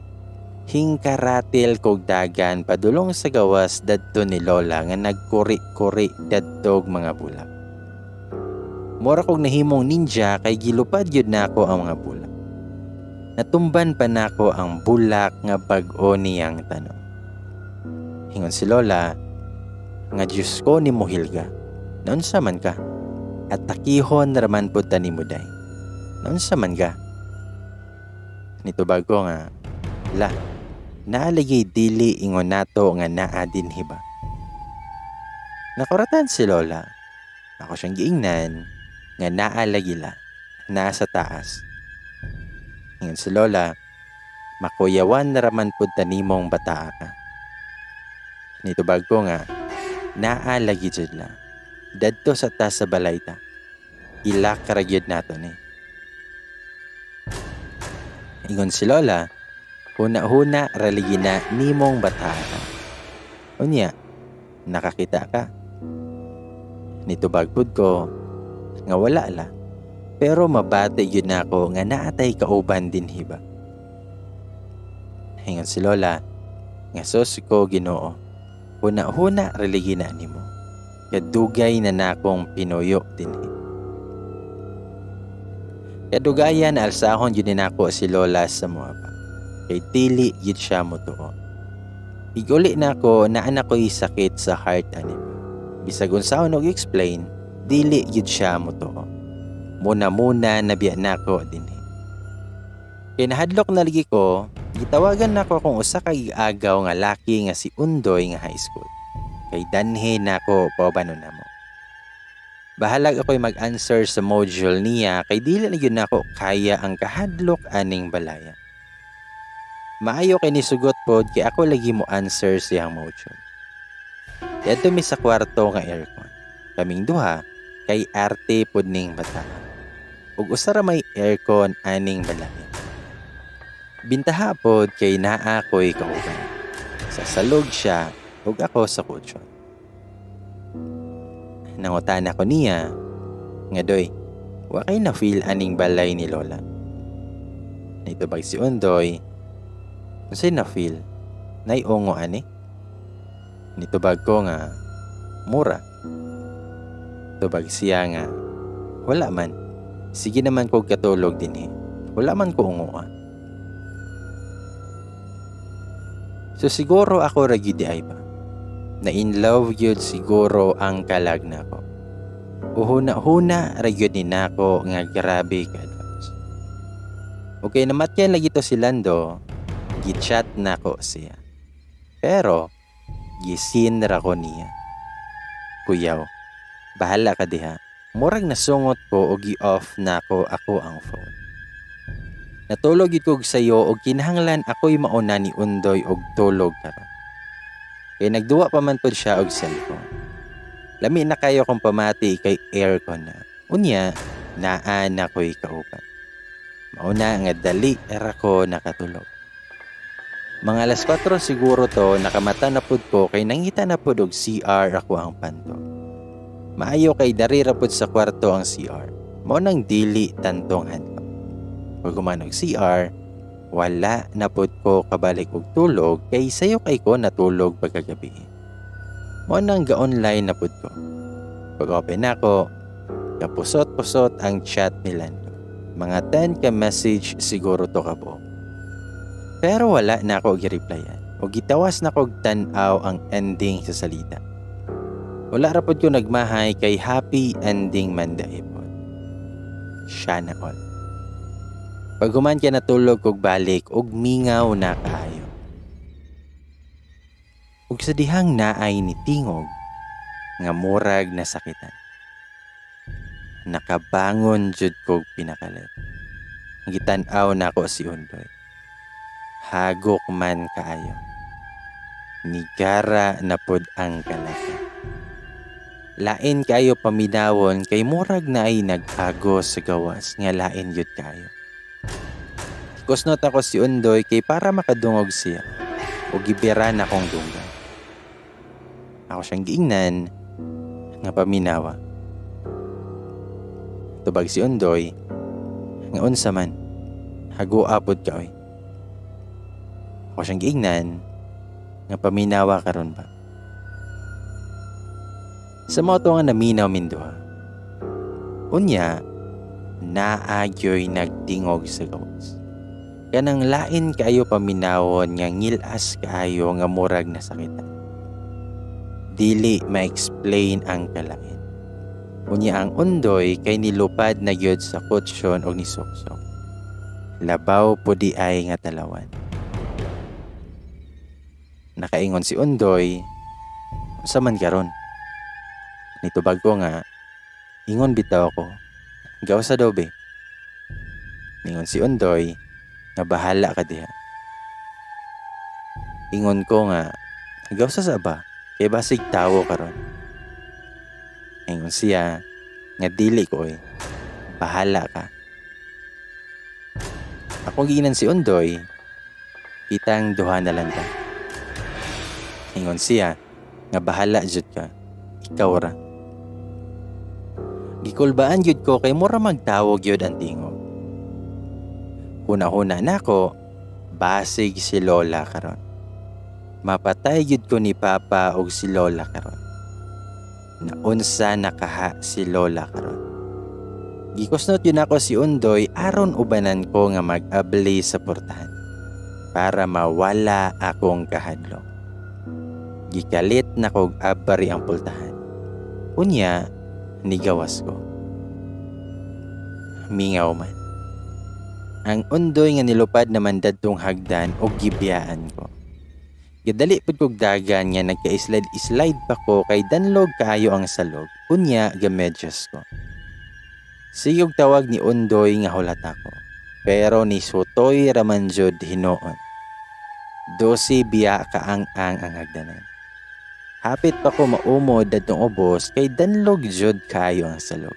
hingkaratil kog dagan padulong sa gawas dadto ni Lola nga nagkuri-kuri dadtog mga bulak. Mura kog nahimong ninja kay gilupad gyud nako ang mga bulak. Natumban pa nako ang bulak nga bag-o niyang tanom. Ingon si Lola, nga Diyos ko ni Mohilga, naunsa man ka? At takihon raman pud ta nimo day. Naunsa man ka? Nitubag ko nga, la, naalagay dili ingon nato nga naa dinhi ba? Nakuratan si Lola. Ako siyang giingnan nga naa lagi la, naa sa taas. Ingon si Lola, makuyawan na raman pud ta nimong bataa ka. Nitubag ko nga, naa lagi jud la. Dadto sa taas sa balay ta. Ilak ra gyud nato ni. Ingon si Lola, huna-huna raligi na nimong bataa ka. Unya, nakakita ka. Nitubag pud ko nga wala la. Pero mabati gyud nako nga naatay kauban dinhi ba. Ingon si Lola, nga sus ko Ginoo. Huna-huna raligi na nimo. Kadugay na nakong pinuyo dinhi. Kadugayan alsahon gyud nako si Lola sa muaba. Kay dili gyud siya motuo. Iguli nako na anak ko'y sakit sa heart ani ba. Bisag unsaon og explain, dili gyud siya motuo. Muna-muna nabiya nako dinhi. Kay nahadlok na lagi ko, gitawagan nako akong usa ka giagaw nga laki nga si Undoy nga high school. Kay danhi nako paubanon namo. Bahalag ako'y mag-answer sa module niya kay dili na gyud nako kaya ang kahadlok aning balaya. Maayo kay nisugot pod kay ako lagi mo answer siyang module. Diadto mi sa kwarto nga aircon. Kaming duha kay arte pod ning bata. Ug usa ra may aircon aning balaya. Bintaha pod kay naa ko'y kauban. Sa salog siya ug ako sa kutsyon. Nangutana ko niya nga doy, wa kay na feel aning balay ni Lola. Nitubag si Undoy, unsay na feel? Nay-ungo ani? Nitubag ko nga mura. Tubag siya nga wala man. Sige naman ko katulog dinhi. Wala man ko ungoa. So siguro ako ra gyud ay ba. Na in love gyud siguro ang kalag nako. Uhuna-huna ra gyud ni nako nga grabe ka advance. Okay, namatyan lagi to si Lando, gi-chat nako siya. Pero gisin ra ko niya. Kuyaw, bahala ka diha. Murag nasungot ko og gi-off nako ako ang phone. Natulog gyud kog sayo og kinahanglan ako'y mauna ni Undoy og tulog karon. Kay nagduwa pa man pod siya og cellphone. Lami na kayo kung pamati kay aircon na. Unya, naa na ko'y kauban. Mauna nga dali ra ko nakatulog. Mga alas 4 siguro to, nakamata na pud ko kay nangita na pud og CR ako ang panto. Maayo kay dari ra pud sa kwarto ang CR. Mao nang dili tantong hadlok. Pag human og CR, wala na pud ko kabalik og tulog kay sayo kay ko natulog pagkagabi. Mao nang ga-online na pud ko. Pag open nako, kapusot-pusot ang chat ni Lando. Mga 10 ka message siguro to kabuok. Pero wala na ako gi-replyan o gitawas na kog tan-aw ang ending sa salita. Wala ra pud ko nagmahay kay happy ending man dahi pod. Siya na all. Pag human ka natulog kog balik og mingaw na kaayo. Ug sa dihang naay ni tingog nga murag nasakitan. Nakabangon jud kog pinakalit. Gitan-aw nako si Undoy. Hagok man kaayo. Nigara na pod ang kalata. Lain kaayo paminawon kay murag na ay nag-agos sa gawas nga lain gyud kaayo. Kusnot ako si Undoy kay para makadungog siya o gibira na akong dunggan. Ako siyang giingnan nga paminawa. Tubag si Undoy nga unsa man, hagoa pod ka oy. Ako siyang giingnan nga paminawa karon ba. Sa mao to nga naminaw minduha. Unya, naagyoy nagtingog sa gawas. Kanang lain kaayo paminawon nga ngilas kaayo nga murag nasakitan. Dili ma-explain ang kalain. Unya ang Undoy kay nilupad na gyud sa kutsyon og nisuksok. Labaw po di ay nga talawan. Nakaingon si Undoy, unsa man karon? Nitubag ko nga, ingon bitaw ko, gawas sa dobe. Ningon si Undoy, nga bahala ka diha. Ingon ko nga, gawas sa ba? Kay basig tawo karon. Ingon siya, nga dili ko oy, bahala ka. Akong giingnan si Undoy, kitang duha na lang ta. Ingon siya, nga bahala jud ka, ikaw ra. Gikulbaan jud ko kay mura magtawog yun ang tingog. Huna-huna nako, basig si Lola karon. Mapatay gyud ko ni Papa og si Lola karon. Naunsa nakaha si Lola karon. Gikusnot yun ako si Undoy aron ubanan ko nga mag-abli sa portahan para mawala akong kahadlok. Gikalit na kog abari ang pultahan. Unya, nigawas ko. Mingaw man. Ang Undoy nga nilupad naman dadtong hagdan og gibiyaan ko. Gidali pud kog dagan nga nagka-slide-slide pa ko kay danlog kaayo ang salog. Unya, gamedyas ko. Sigog tawag ni Undoy nga hulat ako. Pero ni sutoy raman jud hinuon. 12 biya kaang-ang ang hagdanan. Hapit pa ko maumod dadtong ubos kay danlog jud kaayo ang salog.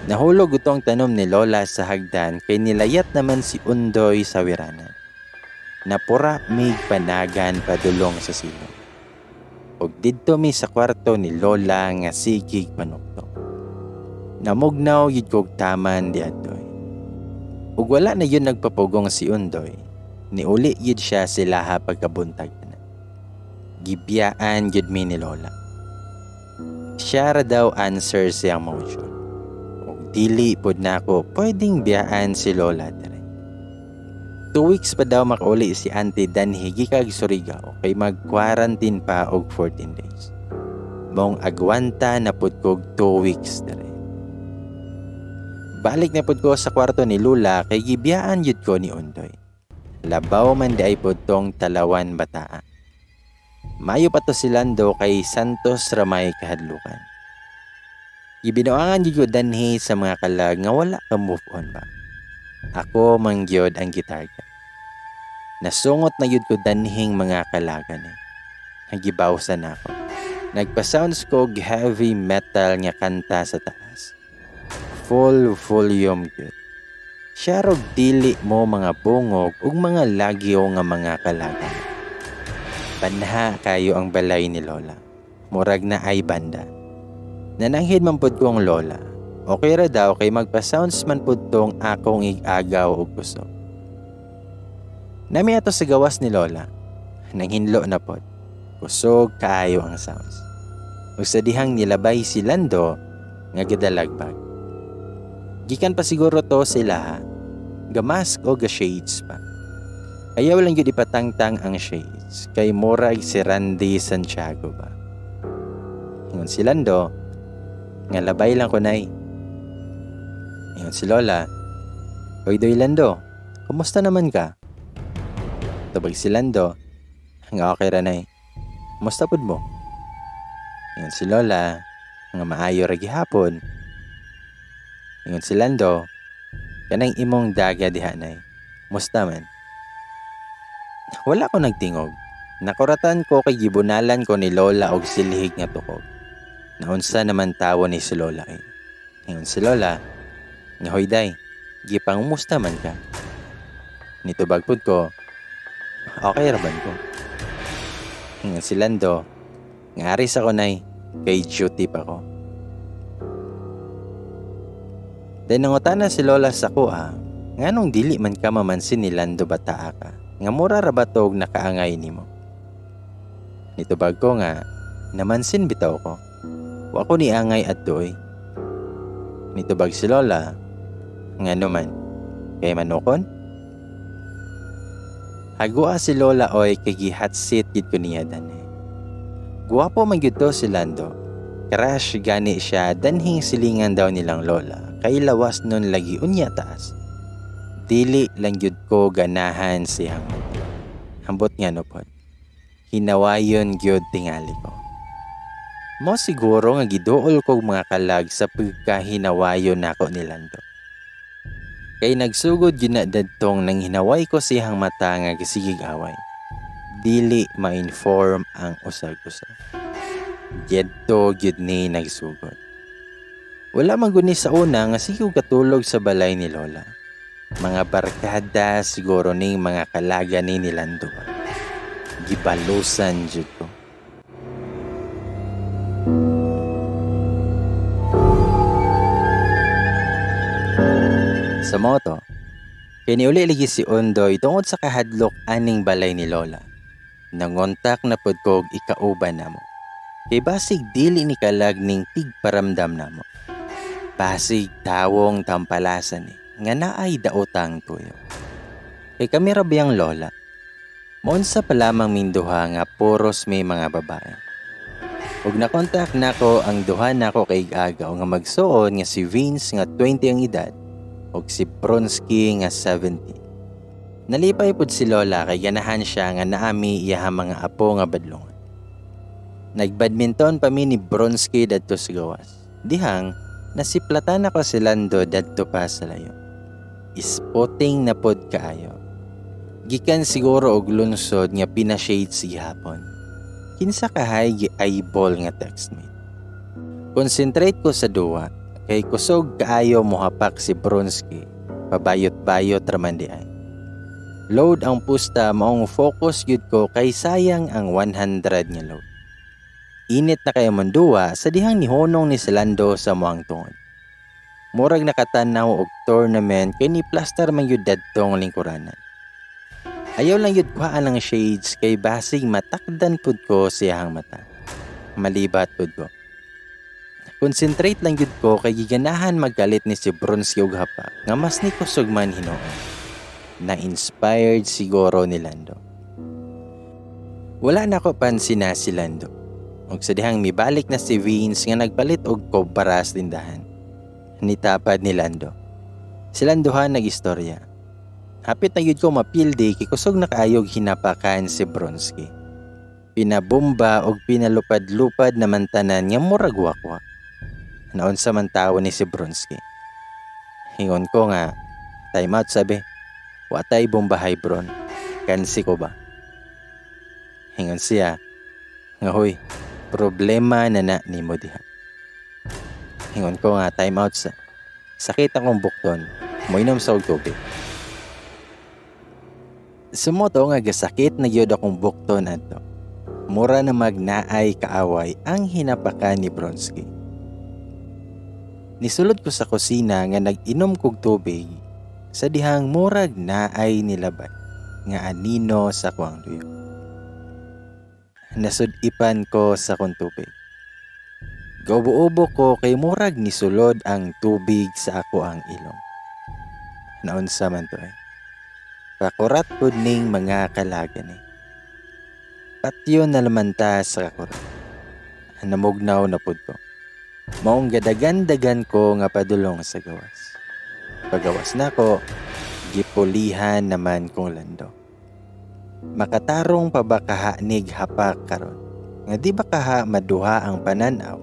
Nahulog utong tanom ni Lola sa hagdan kay nilayat naman si Undoy sa wiranan. Napura mig panagan padulong sa silong. Og didto mi sa kwarto ni Lola nga sigig panuktok. Namugnaw yun kog taman di adtoy. Ug wala na yun nagpapugong si Undoy. Niuli yun siya silaha pagkabuntag na. Gibiyaan yun mi ni Lola. Siya ra daw answer siyang motion. Ug dili pod nako pwedeng biyaan si Lola dire. 2 weeks pa daw makauli si Auntie Danhi gikag Surigao kay mag-quarantine pa og 14 days. Mong agwanta na pud kog 2 weeks dire. Balik na pud ko sa kwarto ni Lula kay gibiyaan yun ko ni Undoy. Labaw man di ay pud tong talawan bataa. Mayo pa to si Lando kay Santos Ramay kahadlukan. Gibinuangan gyud ko danhi sa mga kalag nga wala ka move on ba. Ako man gyud ang gitarga. Nasungot na gyud ko danhing mga kalagan eh. Nagibawsan ako. Nagpa-sounds ko og heavy metal nga kanta sa taas. Full volume gyud. Siya rog dili mo mga bungog ug mga lagyo nga mga kalagan. Banha kayo ang balay ni Lola. Murag na ay banda. Nananghid man pud ko ang Lola. Okay ra daw kay magpa-sounds man pud tong akong ig-agaw og kusog. Nami ato sa gawas ni Lola. Nanghinlo na pod. Kusog kaayo ang sounds. Ug sa dihang nilabay si Lando nga gidalagbag. Gikan pa siguro to sila ha. Gamask o ga shades pa. Ayaw lang yun ipatangtang ang shades kay murag si Randy Santiago ba. Ingon si Lando nga labay lang ko nay. Ingon si Lola, "Oy Doy Lando, kumusta naman ka?" Tubag si Lando, nga okay ra nay. Kumusta pud mo? Ingon si Lola, nga maayo ra gihapon. Ingon si Lando, kanang imong daga diha nay. Musta man? Wala ko nagtingog. Nakuratan ko kay gibunalan ko ni Lola og silhig nga tukog. Naunsa naman tawo ni si Lola eh. Ingon si Lola, nga hoy day, gipangumusta man ka. Nitubag pud ko, okay raban ko. Ingon si Lando, nga aris ako nay, kay duty pa ko. Then nangutana si Lola sa kuha, nganong dili man ka mamansin ni Lando bataa ka, nga mura ra ba tog nakaangay nimo. Nitubag ko nga, namansin bitaw ko. Wa ko ni angay adto oy. Nitubag si Lola, ngano man, kay manukon? Hagua si Lola oy kay gihatsit gid ko niya danhi. Guwapo man gyud to si Lando. Crush gani siya danhing silingan daw nilang lola kay lawas nun lagi unya taas. Dili lang gyud ko ganahan siyang hambot nga no pod. Hinawayon gyud tingali ko. Mo siguro nga giduol kog mga kalag sa pagkahinawayon nako ni Lando. Kay nagsugod gyud na dadtong nang hinaway ko siyang mata nga gisigig away. Dili ma-inform ang usag-usa. Diyadto gyud ni nagsugod. Wala man gud ni sa una nga sige og katulog sa balay ni Lola. Mga barkada siguro ning mga kalaga ni Lando ba. Gibalusan jud ko. Sa moto, kay niuli lagi si Ondoy tungod sa kahadlok aning balay ni Lola. Nangontak na pod kog ikauban namo. Kay basig dili ni kalag ning tigparamdam namo. Basig tawong tampalasan ni nga naay daotang tuyo. Kay kami ra biyang lola. Mounsa pa lamang minduha nga puros may mga babae. Ug nakontak nako ang duha nako kay agaw nga magsuon nga si Vince nga 20 ang edad ug si Bronsky nga 70. Nalipay pud si Lola kay ganahan siya nga naami iyahang mga apo nga badlongon. Nagbadminton pa mi ni Bronsky dadto sa gawas. Dihang nasiplatan ako si Lando dadto pa sa layo. Ispoting na pod kaayo. Gikan siguro og lunsod nga pina-shades gihapon. Kinsa kahay gi-eyeball nga textmate. Concentrate ko sa duwa kay kusog kaayo mohapak si Bronsky. Pabayot-bayot raman di ay. Load ang pusta maong focus gyud ko kay sayang ang 100 nga load. Init na kayo manduwa sa dihang nihonong ni Lando sa muang tungod. Murag nakatanaw og tournament kay ni plaster man gyud dadtong lingkuranan. Ayaw lang gyud kuhaan ang shades kay basig matakdan pud ko siyahang mata. Malibat pud ko. Concentrate lang gyud ko kay giganahan magkalit ni si Bronsky og hapak nga mas ni kusog man hinuon. Na-inspired siguro ni Lando. Wala na ko pansin na si Lando. Og sa dihang mibalik na si Vince nga nagpalit og kobra sa tindahan. Nitapad ni Lando. Si Lando ha nag-istorya. Hapit na gyud ko mapildi kay kusog na kaayog hinapakan si Bronsky. Pinabomba og pinalupad-lupad naman tanan nga murag wakwak. Naunsa man tawo ni si Bronsky. Hingon ko nga, time out sabi. Watay bombahay Bron. Kansi ko ba? Hingon siya, nga huy, problema na na nimo diha. Hingon ko nga time out sa. Sakit akong bukton, moinom sa og tubig. Sumoto nga gasakit na gyud akong bukton adto. Mura na magnaay kaaway ang hinapakan ni Bronsky. Nisulod ko sa kusina nga nag-inom kog tubig sa dihang murag naay nilabay nga anino sa kuang luyo. Nasud-ipan ko sa kong tubig. Gaubo-ubo ko kay murag nisulod ang tubig sa ako ang ilong. Naunsa man to eh. Pakurat pud ning mga kalagan eh. Patyo na lamanta sa kakurat. Namugnaw na pud ko. Maong gadagan-dagan ko nga padulong sa gawas. Pagawas nako, gipulihan naman kong Lando. Makatarong pa ba kaha nig hapak karon? Nga di ba kaha maduha ang pananaw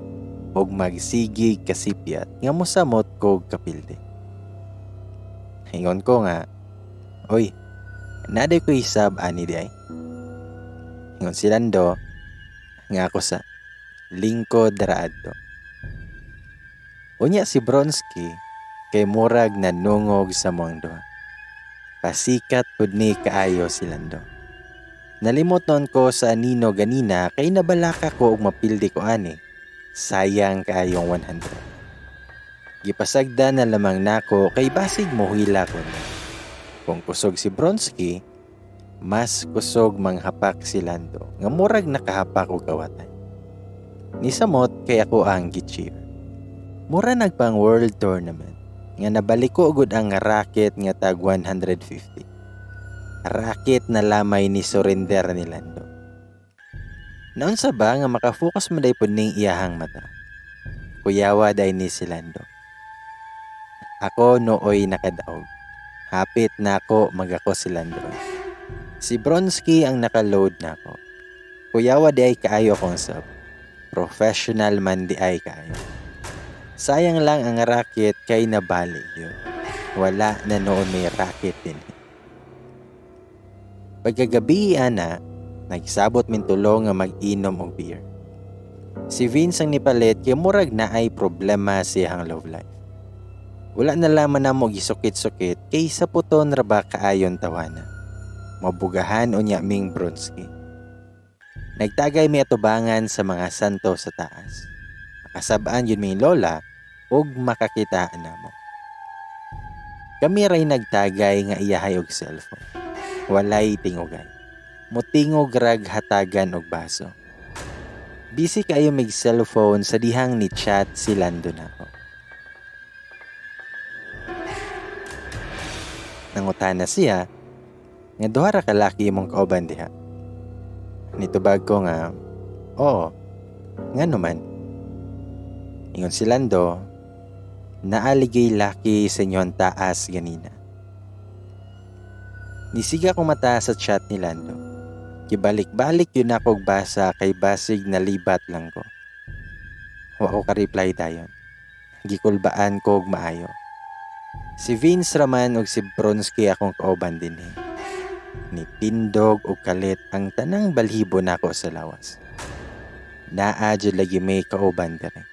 og magsigig kasipyat nga mosamot kog kapildi. Ingon ko nga, oy, Naa day ko'y sub ani diay. Ingon si Lando nga ako sa lingkod ra adto. Unya si Bronski kay murag nanungog sa among duha. Pasikat pud ni kaayo si Lando. Nalimot noon ko sa anino ganina kay nabalaka ko og mapildi ko ani. Sayang kaayong 100. Gipasagda na lamang nako kay basig mohila ko ni. Kung kusog si Bronski, mas kusog manghapak si Lando nga murag nakahapak og kawatan. Nisamot kay ako ang gi-cheer. Mura nagpang world tournament nga nabaliko gud ang racket nga tag 150. Racket na lamay ni surrender ni Lando. Naunsa ba nga makafocus man day pud ning iyahang mata. Kuyawa day ni si Lando. Ako nooy nakadaog. Hapit na ako magako si Lando. Si Bronski ang nakaload nako. Kuyawa di ay kaayo akong sub. Professional man di ay kaayo. Sayang lang ang racket kay nabali yun. Wala na noon may racket din. Pagkagabi ana, nagsabot min tulo nga mag-inom og beer. Si Vince ang nipalit kay murag na ay problema siyang love life. Wala na laman namo gisukit-sukit kay sa puton ra ba kaayon tawana. Mabugahan unya ming Bronski. Nagtagay mi atubangan sa mga santo sa taas. Makasabaan yun ming lola ug makakita namo. Kami ray nagtagay nga iyahay og cellphone. Walay tingugay. Mutingog rag hatagan og baso. Busy kaayo mig cellphone sa dihang ni chat si Lando nako. Nangutana siya nga duha ra ka laki imong kauban diha. Nitubag ko nga, oo, ngano man. Ingon si Lando, naaligay laki sa inyong taas ganina. Nisiga ko mata sa chat ni Lando. Gibalik-balik yun ako og basa kay basig nalibat lang ko. Wa ko ka-reply dayon. Gikulbaan ko og maayo. Si Vince raman og si Bronski akong kauban dinhi. Nitindog og kalit ang tanang balhibo nako sa lawas. Naa jud lagi may kauban diri.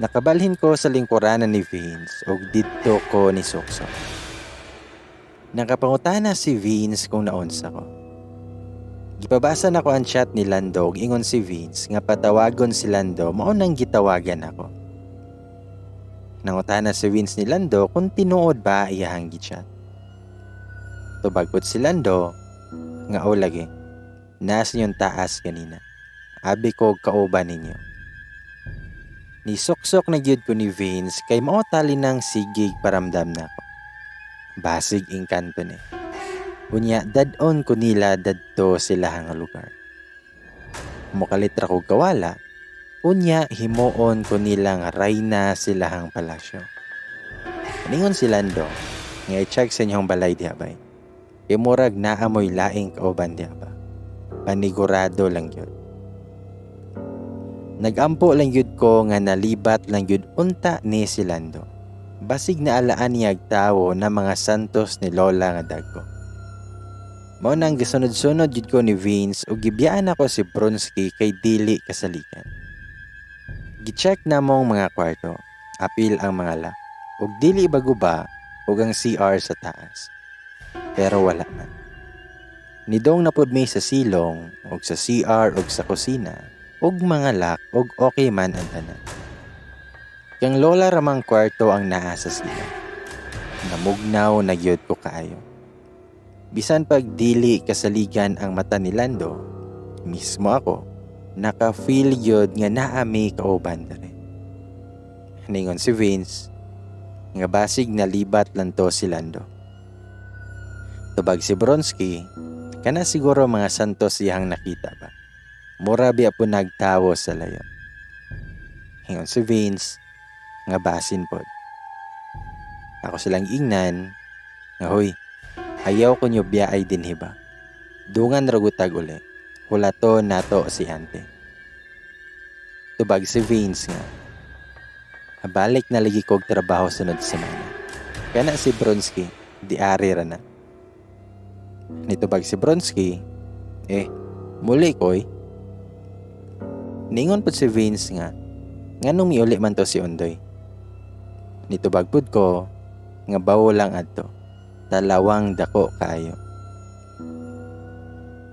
Nakabalhin ko sa lingkuranan ni Vince og didto ko ni Suksok. Nakapangutana si Vince kung naunsa ko. Gipabasa nako ang chat ni Lando og ingon si Vince nga patawagon si Lando mao nang gitawagan ako. Nangutana si Vince ni Lando kung tinuod ba iyahang gichat. Tubag pud si Lando nga o lagi. Nasa inyong taas ganina. Abi ko kauban ninyo. Nisuksok na gyud ko ni Vince kay mao tali nang sigig paramdam nako. Basig engkanto ni. Unya dad-on ko nila dadto sila nga lugar. Mukalit ra kog kawala. Unya himuon ko nila nga rayna silahang palasyo. Ningon si Lando nga i-check sa inyong balay diha bay. Kay murag naamoy laing kauban diha ba. Panigurado lang gyud. Nagampo lang gyud ko nga nalibat lang gyud unta ni si Lando. Basig na alaan niya ag tawo na mga santos ni Lola nga dagko. Mao nang gisunod-sunod gyud ko ni Vince ug gibiyaan ako si Bronski kay dili kasaligan. Gi-check namong mga kwarto, apil ang mga lock, ug dili baguba ug ang CR sa taas. Pero wala man. Nidong na pud mi sa silong ug sa CR ug sa kusina ug mga lock ug okay man ang tanan. Kang lola ramang kwarto ang naa sa silong. Namugnaw na gyud ko kaayo. Bisan pag dili kasaligan ang mata ni Lando, mismo ako, naka-feel gyud nga naa mi kauban diri. Ningon si Vince, nga basig nalibat lang to si Lando. Tubag si Bronski, kana siguro mga santos iyang nakita ba. Mura biya po nagtawo sa layo. Ingon si Vince, nga basin pod. Ako silang ingnan, nga huy, ayaw ko nyo biya ay dinhi ba. Dungan ragutag uli. Hulato nato si ante. Tubag si Vince nga. Balik na lagi kog trabaho sunod semana. Kana si Bronski, di ari ra na. Nitubag si Bronski, "Eh, muli koy." Ningon pud si Vince nga, "Nganong miuli man to si Ondoy?" Nitubag pud ko nga bawo lang adto. Talawang dako kaayo.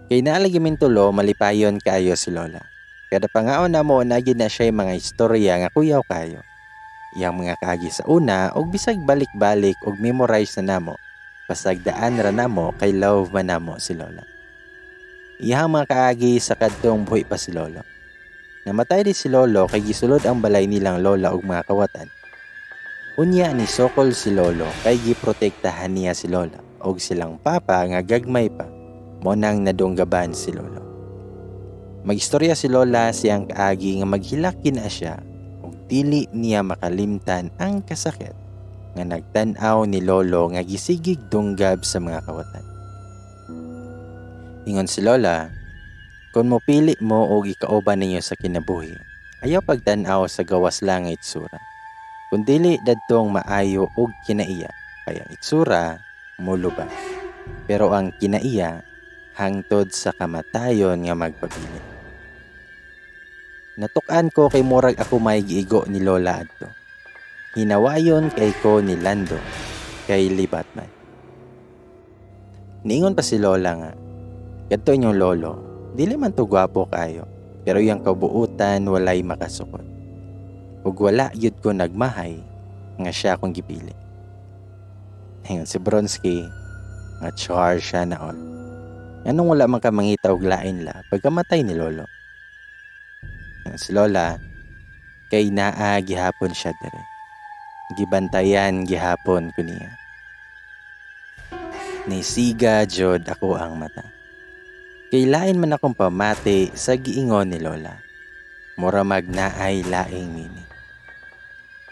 Kay naa lagi mintulo, malipayon kaayo si Lola. Kada pangaon namo, naa gyud na siya mga istorya nga kuyaw kaayo. Iyang mga kaagi sa una og bisag balik-balik og memorize na namo. Pasagdaan ra namo kay love man namo si Lola. Iyang mga kaagi sa kadtong buhi pa si Lolo. Namatay di si Lolo kay gisulod ang balay nilang lola og mga kawatan. Unya ni sokol si Lolo kay giprotektahan niya si Lola og silang papa nga gagmay pa mo nang nadunggaban si Lolo. Magistorya si Lola siyang kaagi nga maghilak na siya ug dili niya makalimtan ang kasakit nga nagtan-aw ni Lolo nga gisigig dunggab sa mga kawatan. Ingon si Lola, kung mopili mo og ikauban ninyo sa kinabuhi, ayaw pagtan-aw sa gawas lang nga itsura. Kung dili dadtong maayo og kinaiya, kay ang itsura muluba. Pero ang kinaiya hangtod sa kamatayon nga magpabili. Natuk-an ko kay murag ako may giigo ni Lola adto. Hinawayon kay ko ni Lando kay libat man. Niingon pa si Lola nga, kadto inyong lolo, dili man to gwapo kaayo, pero iyang kabuutan walay makasukot. Ug wala gyud ko nagmahay nga siya akong gipili. Ingon si Bronski nga char siya na all. Nganong wala man ka mangita og lain la pagkamatay ni Lolo? Ingon si Lola, kay naa gihapon siya dire. Gibantayan gihapon ko niya. Nisiga jud ako ang mata. Kay lain man akong pamati sa giingon ni Lola. Mura mag naay laing meaning.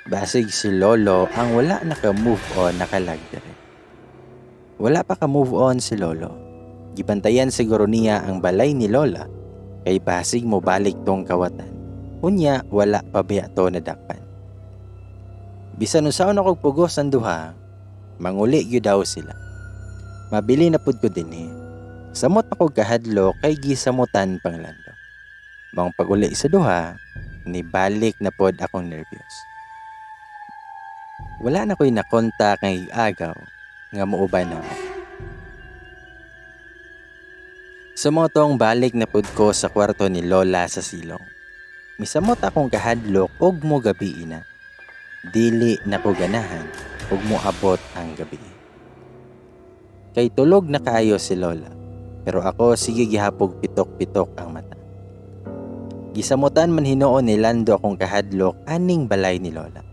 Basig si Lolo ang wala naka-move on nakalag dire. Wala pa ka-move on si Lolo. Gibantayan siguro niya ang balay ni Lola kay basig mo balik tong kawatan. Unya wala pa biya to nadakpan. Bisan unsaon ako pugos ang duha, manguli gyud daw sila. Mabili na pud ko dinhi. Samot ako kahadlok kay gisamutan pang Lando. Maong pag-uli sa duha, nibalik na pod akong nervyos. Wala na ko'y nakontak nga ig-agaw nga muuban namo. Sumotong balik na pud ko sa kwarto ni Lola sa silong. Misamot akong kahadlok og mo gabi na. Dili na ko ganahan og moabot ang gabi. Kay tulog na kaayo si Lola, pero ako sige gihapog pitok-pitok ang mata. Gisamutan man hinuon ni Lando akong kahadlok aning balay ni Lola.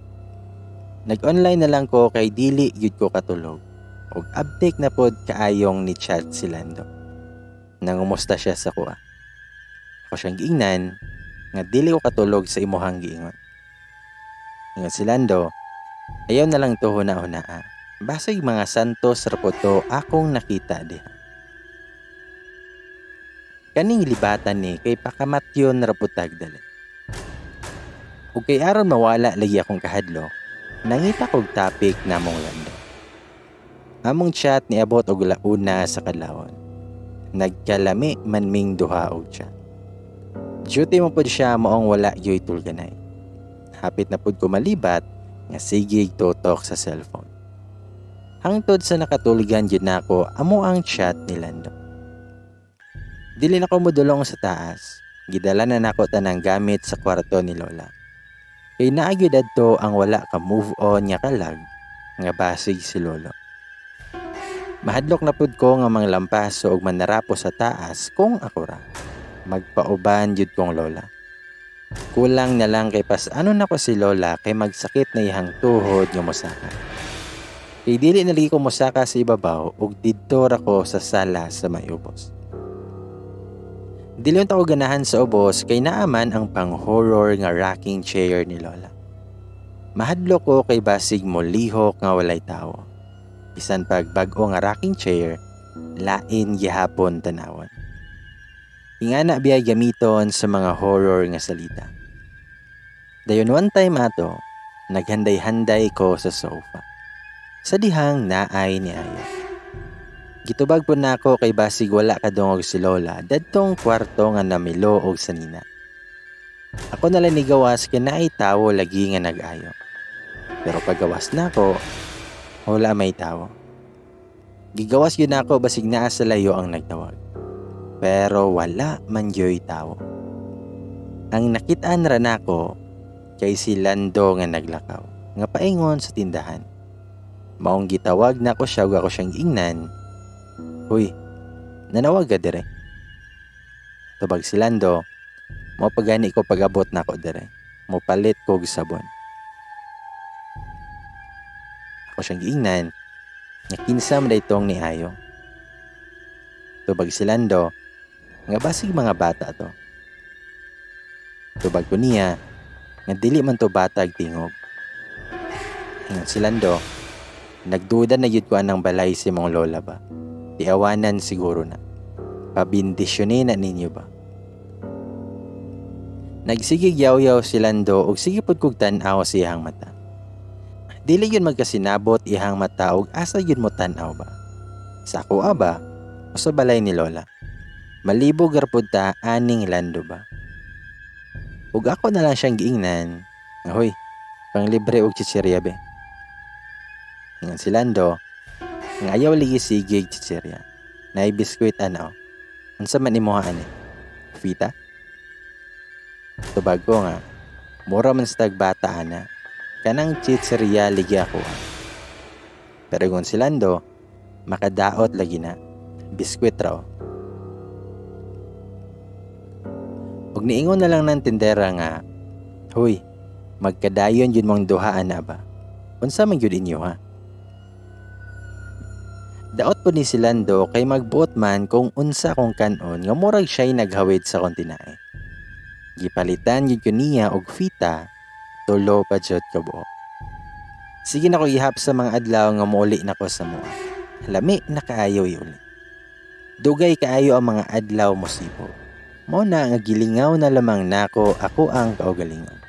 Nag-online na lang ko kay dili gyud ko katulog. Og abtik na pod kaayong ni chat si Lando. Nangumusta siya sa kuha. Ako siyang giingnan nga dili ko katulog sa imuhang giingon. Ingon si Lando, ayaw na lang to huna-hunaa. Basig mga santos ra po to akong nakita diha. Kaning libatan ni kay pakamatyon ra pud tag dali. Ug kay aron mawala lagi akong kahadlok, nangita kog topic namong Lando. Among chat niabot og launa sa kadlawon. Nagkalami man ming duha og chat. Duty mo pud siya maong wala gyoy tulganay. Hapit na pud ko malibat nga sigig tutok sa cellphone. Hangtod sa nakatulgan gyud nako amo ang chat ni Lando. Dili na ko modulong sa taas. Gidala na nako tanang gamit sa kwarto ni Lola. Kay naa gyud adto ang wala ka move on nga kalag nga basig si Lolo. Mahadlok na pud ko nga manglampaso og manarapo sa taas kung ako ra. Magpauban jud kong lola. Kulang na lang kay pas-ano nako si Lola kay magsakit na iyang tuhod nga mosaka. Kay dili na lagi ko mosaka sa ibabaw ug didto ra ko sa sala sa may ubos. Dili unta ko ganahan sa ubos kay naa man ang pang-horror nga rocking chair ni Lola. Mahadlok ko kay basig molihok nga walay tawo. Bisan pag bag-o nga rocking chair, lain gihapon tanawon. Ingana biyay gamiton sa mga horror nga salita. Dayon one time ato, naghanday-handay ko sa sofa. Sa dihang naay ni ayo. Gitubag po nako kay basig wala kadungog si Lola dadtong kwarto nga namilo og sanina. Ako na lang nigawas kay naay tawo lagi nga nag-ayo. Pero paggawas nako, wala may tawo. Gigawas gyud nako basig naa sa layo ang nagtawag. Pero wala man gyoy tawo. Ang nakit-an ra nako kay si Lando nga naglakaw nga paingon sa tindahan. Maong gitawag nako siya ug ako siyang giingnan, "Huy, nanawag ka dire?" Tubag si Lando, "Mao pa gani ko pag-abot nako dire. Mopalit kog sabon." Ako siyang giingnan, nga kinsa man itong niayo. Tubag si Lando, nga basig mga bata to. Tubag ko niya, nga dili man to batag tingog. Ingon si Lando, "Nagduda na gyud ko anang balay si mong lola ba. Tiawanan siguro na. Pabindisyonin na ninyo ba." Nagsigig yaw-yaw si Lando og sige pod kog tan-aw sa iyang mata. Dili yun magkasinabot iyang mata og asa yun mo tan-aw ba. Sa akoa ba o sa balay ni Lola? Malibog ra pod ta aning Lando ba. Ug ako na lang siyang giingnan, "Ahoy, panglibre og chichirya be." Ingon si Lando, nga ayaw ligi sigig chichirya. Naay biskwit ana. Unsa man imuha ani? Fita? Tubag ko nga, mura man sa bata ana. Kanang chichirya ligi ako. Pero ingon si Lando, makadaot lagi na. Biskwit raw. Ug niingon na lang ng tindera nga, "Huy, magkadayon yun mong duha ana ba? Unsa man gyud inyo ha?" Daot po ni si Lando kay magbuot man kung unsa kong kanon nga murag siya'y naghawid sa kong tinae. Gipalitan gyud ko niya og fita, tulo pa jud ka buok. Sige na ko ihap sa mga adlaw nga mouli nako sa mua. Lami na kaayo iuli. Dugay kaayo ang mga adlaw mosibo. Mao na nga gilingaw na lamang nako ako ang kaugalingon.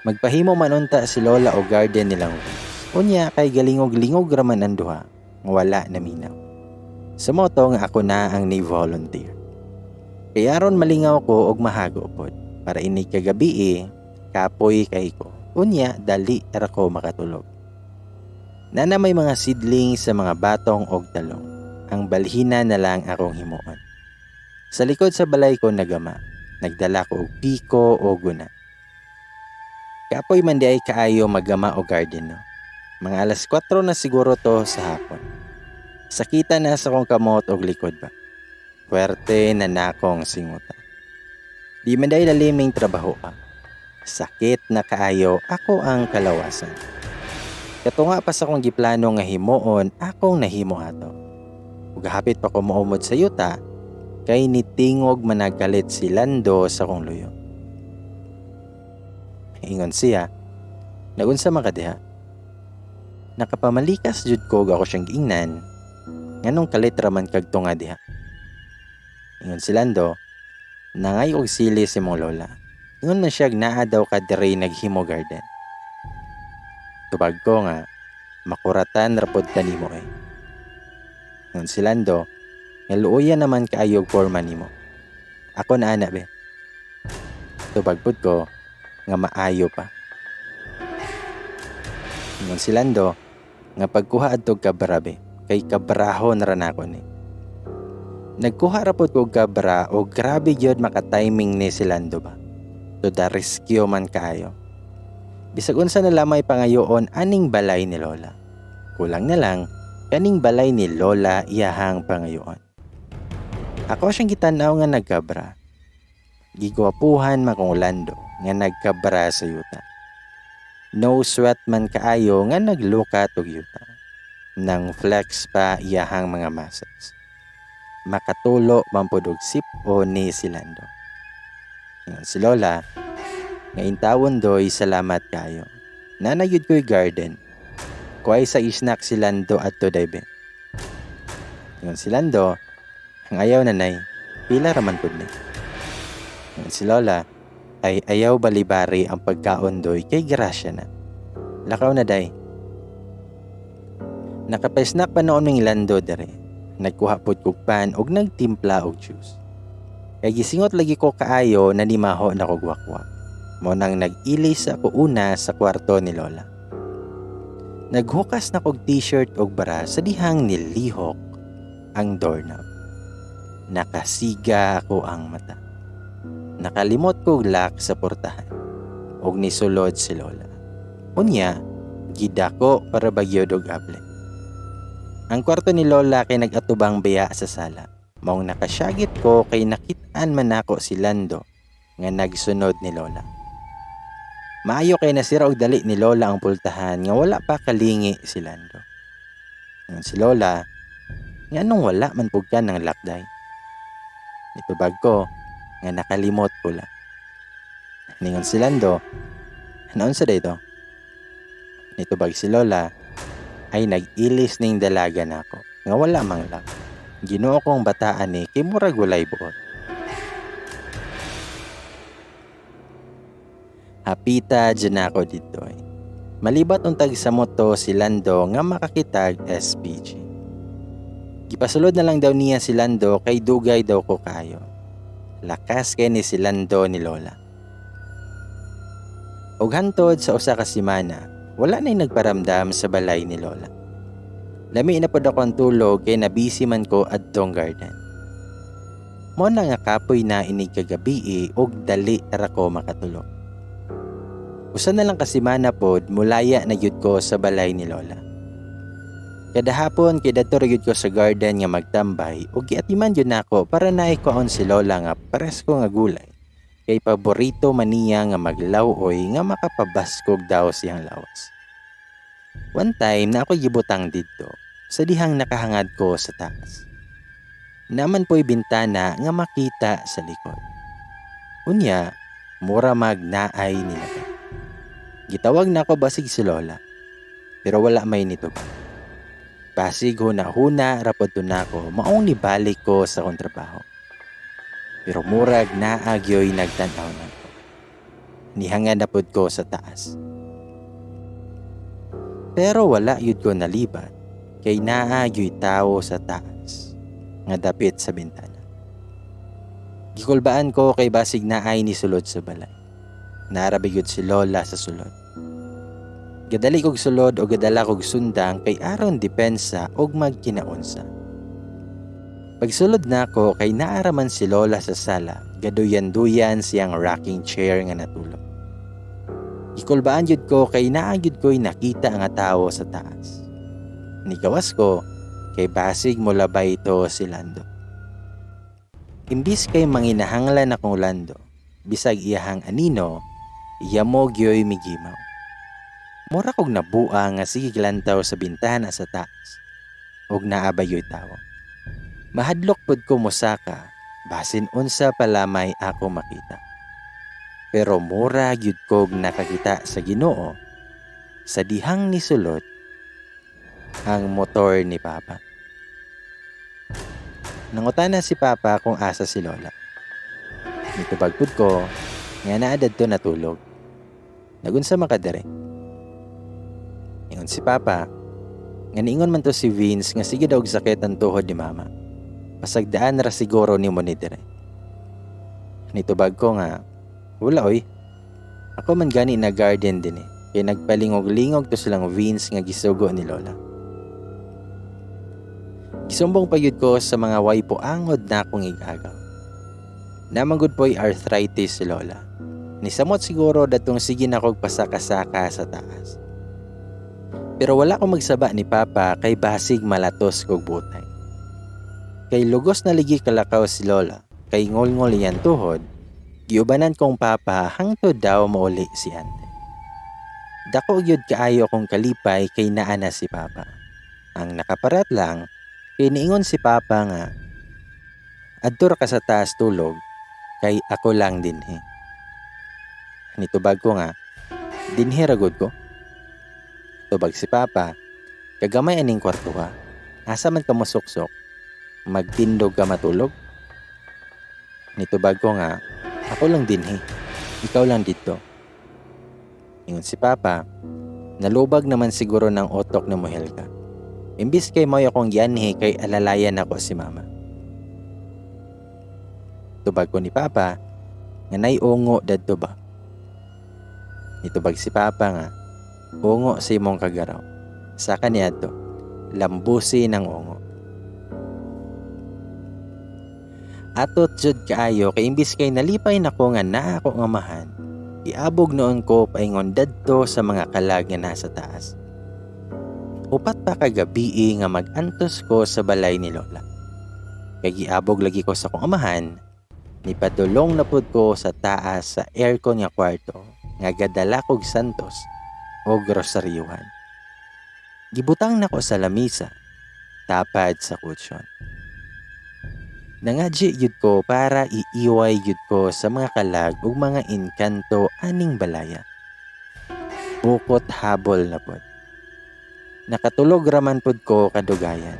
Magpahimo man unta si Lola og garden nilang weeds. Unya kay galingog-lingog ra man ang duha, wala na minaw. Sa moto nga ako na ang ni volunteer. Kay aron malingaw ko og mahago pod para inig kagabi kapoy kay ko. Unya dali ra ko makatulog. Nana may mga seedling sa mga batong og talong. Ang balhina na lang akong himuon. Sa likod sa balay ko nagama, nagdala ko og piko o guna. Kapoy man di ay kaayo magama og garden no. Mga alas 4 na siguro to sa hapon. Sakita na sa kong kamot og likod ba. Puwerte na nakong singuta. Di man day lalim ning trabaho pa. Sakit na kaayo ako ang kalawasan. Katunga pa sa kong giplano nga himuon akong nahimo ato. Ug hapit pa ko moumod sa yuta kay nitingog managalit si Lando sa kong luyo. Ingon siya, "Nagunsa man ka diha?" Nakapamalikas jud ko ug ako siyang giingnan, "Nganong kalit ra man kag tunga diha?" Ingon si Lando, "Nangay og sili si mong lola. Ingon man siya naa daw ka diri naghimo garden." Tubag ko nga, "Makuratan ra pod ta nimo eh." Ingon si Lando, nga luoya naman kaayo og porma nimo. "Ako na ana be." Tubag pod ko nga maayo pa. Ingon si Lando, nga pagkuha adtog kabra be, kay kabrahon ra nako ni. Nagkuha ra pod ko og kabra o grabe gyud maka-timing ni si Lando ba. To the rescue man kaayo. Bisag unsa na lamay pangayoon aning balay ni Lola. Kulang na lang kaning balay ni Lola iyahang pangayoon. Ako siyang gitan-aw nga nagkabra. Gigwapuhan man kong Lando nga nagkabra sa yuta. No sweat man kaayo nga naglukat og yuta. Nang flex pa iyahang mga muscles. Makatulo man pud og sip-o ni si Lando. Ingon si Lola, nga intawon doy salamat kayo. Nanayud ko'y garden. Kuhay sa isnak si Lando adto daybe. Ingon si Lando, ang ayaw nanay, pila raman pud ni. Ingon si Lola, ay ayaw balibari ang pagkaon doy kay grasya na. Lakaw na day. Nakapesnak pa noon ng Lando dere. Nagkuha pod kog pan og nagtimpla og juice. Kay gisingot lagi ko kaayo na nimaho na kog wakwak. Mao nang nag-ilis ako una sa kwarto ni Lola. Naghukas na kog t-shirt og bra sa dihang nilihok ang doorknob. Nakasiga ako ang mata. Nakalimot kog lock sa portahan og nisulod si Lola. Unya, gidako para bagyod og able. Ang kwarto ni Lola kay nag-atubang biya sa sala. Maong nakasyagit ko kay nakit-an man nako si Lando nga nagsunod ni Lola. Maayo kay nasira og dali ni Lola ang pultahan nga wala pa kalingi si Lando. Ngon si Lola, nganong wala man pud ka ng lakday? Nitubag ko nga nakalimot ko la. Ningon si Lando, naunsa day to? Nitubag si Lola, ay nag-ilis ning dalaga nako nga wala mang lock. Ginoo kong bataan ni kay murag walay buot. Hapita dyan ako dito ay. Malibat untag sa moto si Lando nga makakitag SPG. Gipasulod na lang daw niya si Lando kay dugay daw ko kayo. Lakas kay ni si Lando ni Lola. Og hantod sa usa ka semana, wala na'y nagparamdam sa balay ni Lola. Lami na pod ako ang tulog kay nabisi man ko adtong garden. Mo na nga kapoy na inig kagabi og dali ra ko makatulog. Usa na lang ka semana pod mulaya na gyud ko sa balay ni Lola. Kada hapon kay dadto ra gyud ko sa garden nga magtambay ug giatiman gyud nako para naay kwaon si Lola nga presko nga gulay. Kay paborito man niya nga maglaw-oy nga makapabaskog daw siyang lawas. One time na ako gibutang didto sa dihang nakahangad ko sa taas. Naman po'y bintana nga makita sa likod. Unya, mura mag naay nila. Gitawag na ako basig si Lola, pero wala may nito ba. Basig huna-huna rapod to nako maong nibalik ko sa akong trabaho. Pero murag naagyoy nagtan-aw nako. Nihangad na pod ko sa taas. Pero wala yud ko nalibat kay naagyoy tawo sa taas nga dapit sa bintana. Gikulbaan ko kay basig naay ni sulod sa balay. Naarabi gyud si Lola sa sulod. Gadali kog sulod o gadala kog sundang kay aron depensa og magkinaunsa. Pagsulod nako kay naaraman si Lola sa sala, gaduyan-duyan siyang rocking chair nga natulog. Gikulbaan gyud ko kay naa gyud ko'y nakita nga tawo sa taas. Nigawas ko kay basig molabay to si Lando. Imbis kay manginahanglan akong Lando, bisag iyahang anino, iyamo gyoy migimaw. Mura kog nabuang nga sige glantaw sa bintana sa taas og naa ba yo'y tawo. Mahadlok pod ko mosaka, basin unsa palamay ako makita. Pero mura gyud kog nakakita sa Ginoo sa dihang nisulod ang motor ni Papa. Nangutana si Papa kung asa si Lola. Nitubag pud ko nga naa dadto natulog. Nagunsa man ka dere? Ingon si Papa nga niingon man to si Vince nga sige daw og sakit ang tuhod ni Mama. Pasagdaan ra siguro nimo ni dire. Nitubag ko nga wala oy. Ako man gani na garden din eh. Kay nagpalingog-lingog to silang Vince nga gisugo ni Lola. Gisumbong pa gyud ko sa mga waypo angod na akong igagaw. Namanggod po'y arthritis si Lola. Nisamot siguro datong sige na kog pasaka-saka sa taas. Pero wala ko magsaba ni Papa kay basig malatos kog butay. Kay lugos na ligi kalakaw si Lola, kay ngolngol iyan tuhod, giubanan kong Papa hangtod daw mauli si ante. Dako gyud kaayo akong kalipay kay naa na si Papa. Ang nakaparat lang, kay niingon si Papa nga, adto ra ka sa taas tulog, kay ako lang dinhi. Nitubag ko nga, dinhi ra gud ko. Tubag si Papa, kagamay aning kwarto ha, asa man ka mosuksok, magtindog ka matulog. Nitubag ko nga, ako lang dinhi, ikaw lang dito. Ingon si Papa, nalubag naman siguro ng otok na muhel ka. Imbis kay mao akong gianhi kay alalayan ako si mama. Tubag ko ni papa nga nay ungo dadto ba. Nitubag si papa nga ungo sa imong kagaraw. Sa kaniadto, lambusi ng ungo. Atot jud kaayo kay imbis kay nalipay nako nga naa ako nga amahan, iabog noon ko paingon dadto sa mga kalag nga nasa taas. Upat pa kagabii nga mag-antos ko sa balay ni Lola. Kay giabog lagi ko sa akong amahan, nipadulong na pud ko sa taas sa aircon nga kwarto nga gadala kog santos o grosaryuhan. Gibutang nako sa lamisa, tapad sa kutsyon. Nangadji gyud ko para iiway gyud ko sa mga kalag ug mga inkanto aning balaya. Bukot habol na pod. Nakatulog raman pod ko kadugayan.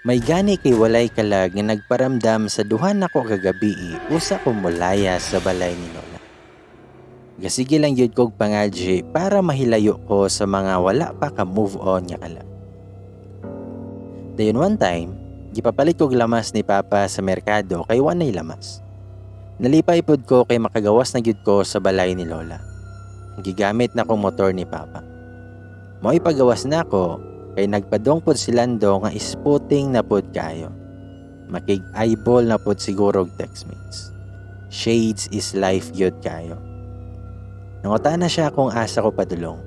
May gani kay walay kalag nga nagparamdam sa duha nako kagabii usa ko molaya sa balay ni Lola. Gasige lang gyud kog pangadji para mahilayo ko sa mga wala pa ka move on nga kalag. Dayon one time, gipapalit kog lamas ni Papa sa merkado kay wanay lamas. Nalipay pod ko kay makagawas na gyud ko sa balay ni Lola. Gigamit na kong motor ni Papa. Mo'y pagawas na ako kay nagpadong pod si Lando nga isputing na pod kayo. Makig-eyeball na pod siguro og textmates. Shades is life gyud kayo. Nangutan na siya kung asa ko padulong.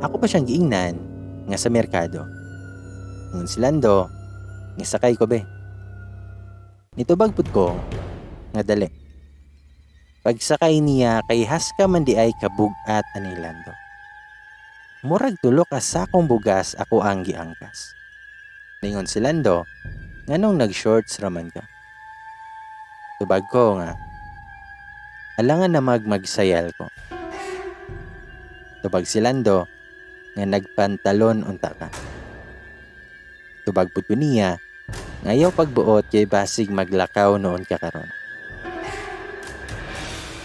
Ako pa siyang giingnan nga sa merkado. Ngun si Lando, nga sakay ko be. Nitubag pud ko nga dali. Pagsakay niya kay haska man di ay kabugat ani Lando. Murag tulo ka sakong bugas ako ang giangkas. Ningon si Lando, nganong nag-shorts raman ka? Tubag ko nga, alangan na magsayal ko. Tubag si Lando, nga nagpantalon unta ka. Tubag pud ko niya, ngayaw pagbuot kay basig maglakaw noon ka karon.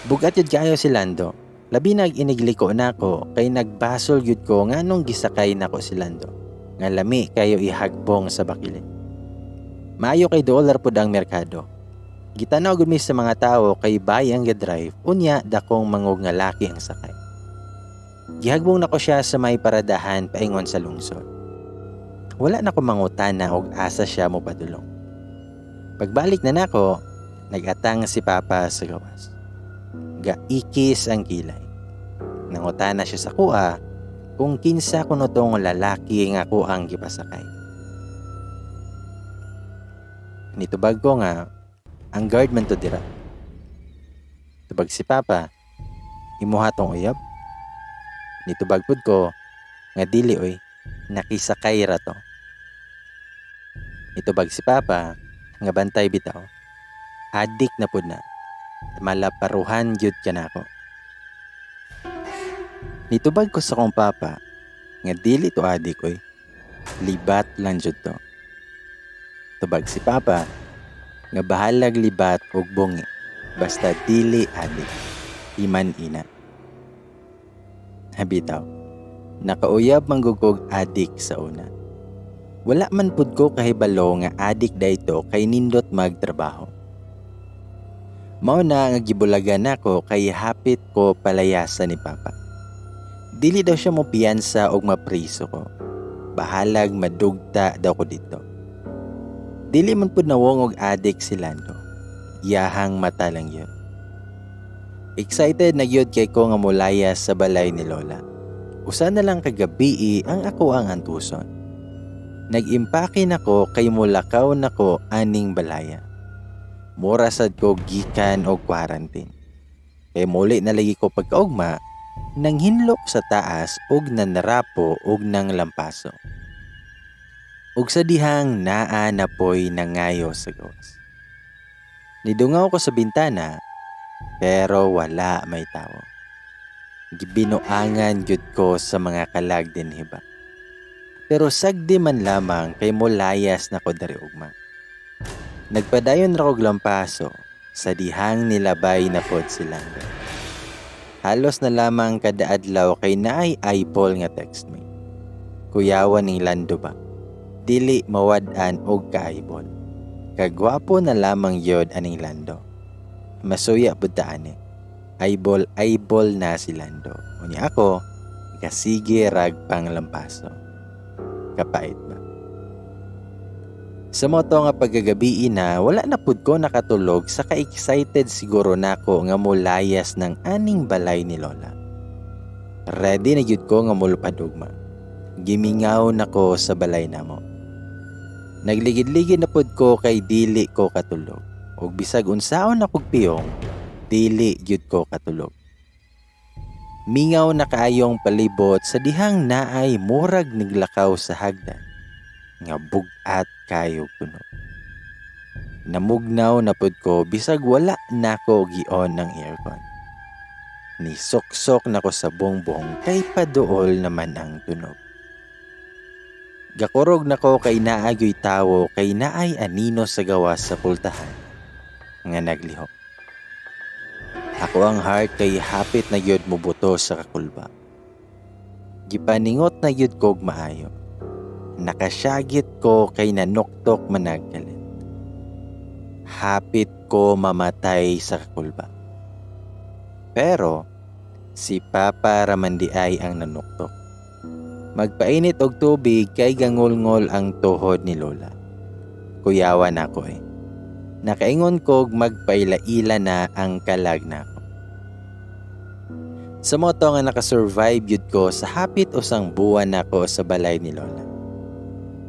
Bugat yun kayo si Lando. Labi nag inigliko nako kay nagbasol gyud ko nganong gisakay nako si Lando. Nga lami kayo ihagbong sa bakilid. Maayo kay dollar pud ang merkado. Gitanaw gud mi sa mga tawo kay bay ang gadrive unya dakong mangog nga laki ang sakay. Gihagbong nako siya sa may paradahan paingon sa lungsod. Wala nako mangutana og asa siya mopadulong. Pagbalik na nako, nagatang si Papa sa gawas. Gaikis ang kilay. Nangutana siya sa kuha kung kinsa kuno tong lalaki nga kuang gipasakay. Nitubag ko nga, ang guard man to dira. Tubag si Papa, imuha tong uyab. Nitubag pud ko nga dili oy, nakisakay ra to. Nitubag si Papa nga bantay bitaw. Adik na pud na. Malaparuhan gyud ka nako. Nitubag ko sa kong papa nga dili to adik oy. Libat lang jud to. Tubag si Papa nga bahalag libat og bungi basta dili adik. Iman ina. Habitaw, nakauyab manggugog adik sa una. Wala man pud ko kahibalo nga adik dayto kay nindot magtrabaho. Mao na nga gibulagan nako kay hapit ko palayasan ni Papa. Dili daw siya mopiyansa og mapriso ko. Bahalag madugta daw ko dito. Dili man pud nawong og adik si Lando. Iyahang mata lang yun. Excited na gyud kay ko nga molaya sa balay ni Lola. Usa na lang kagabii ang ako ang antuson. Nag-impake nako kay mulakaw nako aning balaya. Mura sad ko gikan og quarantine. Kay muli na lagi ko pagkaugma, nanghinlok sa taas og nanrapo og nang lampaso. Og sa dihang naa na poy nangayo sa gawas. Nidungaw ko sa bintana, pero wala may tawo. Gibinuangan gyud ko sa mga kalag dinhi ba. Pero sagdi man lamang kay molayas na ko diri ugma. Nagpadayon ra kog lampaso sa dihang nilabay na pod si Lando. Halos na lamang kada adlaw kay naay eyeball nga textmate. Kuyawan ning Lando ba. Dili mawad-an og ka-eyeball. Kagwapo na lamang yod aning Lando. Masuya pud ta ani. Eyeball eyeball na si Lando. Unya ako, kasige rag panglampaso. Kapait ba? Sa mao to nga pagkagabii na, wala na pud ko nakatulog sa ka-excited siguro nako nga mulayas ng aning balay ni Lola. Ready na gyud ko nga mulupad ugma. Gimingaw nako sa balay namo. Nagligid-ligid na pud ko kay dili ko katulog. Ug bisag unsaon akog piyong, dili gyud ko katulog. Mingaw na kaayong palibot sa dihang naay murag niglakaw sa hagdan nga bug-at kayo tunog. Namugnaw na pud ko bisag wala nako gi-on ang aircon. Nisuksok nako sa bongbong kay paduol naman ang tunog. Gakurog nako kay naa gyoy tawo kay naay anino sa gawas sa pultahan nga naglihok. Ako ang heart kay hapit na gyud mobuto sa kakulba. Gipaningot na gyud kog maayo. Nakasyagit ko kay nanuktok managkalit. Hapit ko mamatay sa kakulba. Pero si Papa raman diay ang nanuktok. Magpainit og tubig kay gangulngol ang tuhod ni Lola. Kuyawan ako eh. Nakaingon kog magpaila-ila na ang kalag nako. Sa mao to nga nakasurvive yun ko sa hapit usang buwan nako sa balay ni Lola.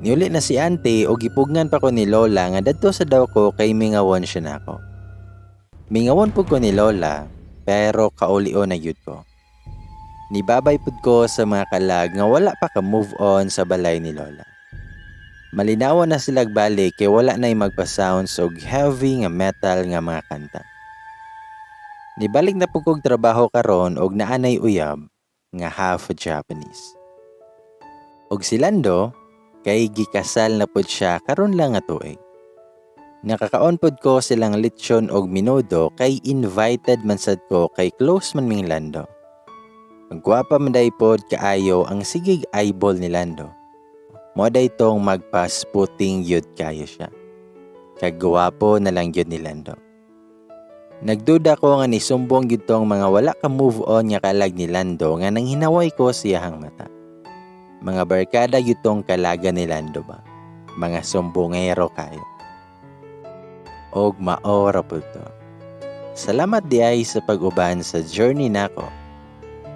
Niuli na si ante o gipugnan pa ko ni Lola nga dadto sa daw ko kay mingawon siya nako. Mingawon pud ko ni Lola pero kaulio na yun ko. Nibabay pud ko sa mga kalag nga wala pa ka move on sa balay ni Lola. Malinawan na silag balik kay wala na'y magpa-sounds og heavy nga metal nga mga kanta. Nibalik na pud kog trabaho karon og naanay uyab nga half Japanese. Og si Lando kay gikasal na pud siya karon lang nga tuig. Nakakaon pud ko silang lechon og menudo kay invited man sad ko kay close man ming Lando. Gwapa man day pod kaayo ang sigig eyeball ni Lando. Mo day tong magpa-sputing yud kayo siya. Kagwapo na lang yud ni Lando. Nagduda ko nga nisumbong gyud tong mga wala ka move on nga kalag ni Lando nga nang hinaway ko siyahang mata. Mga barkada gyud tong kalaga ni Lando ba. Mga sumbongero kayo. Og mao ra pud to. Salamat diay sa pag-uban sa journey nako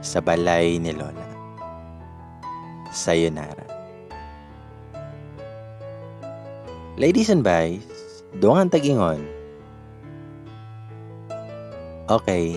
sa balay ni Lola. Sayonara. Ladies and boys, dungan tag-ingon. Okay.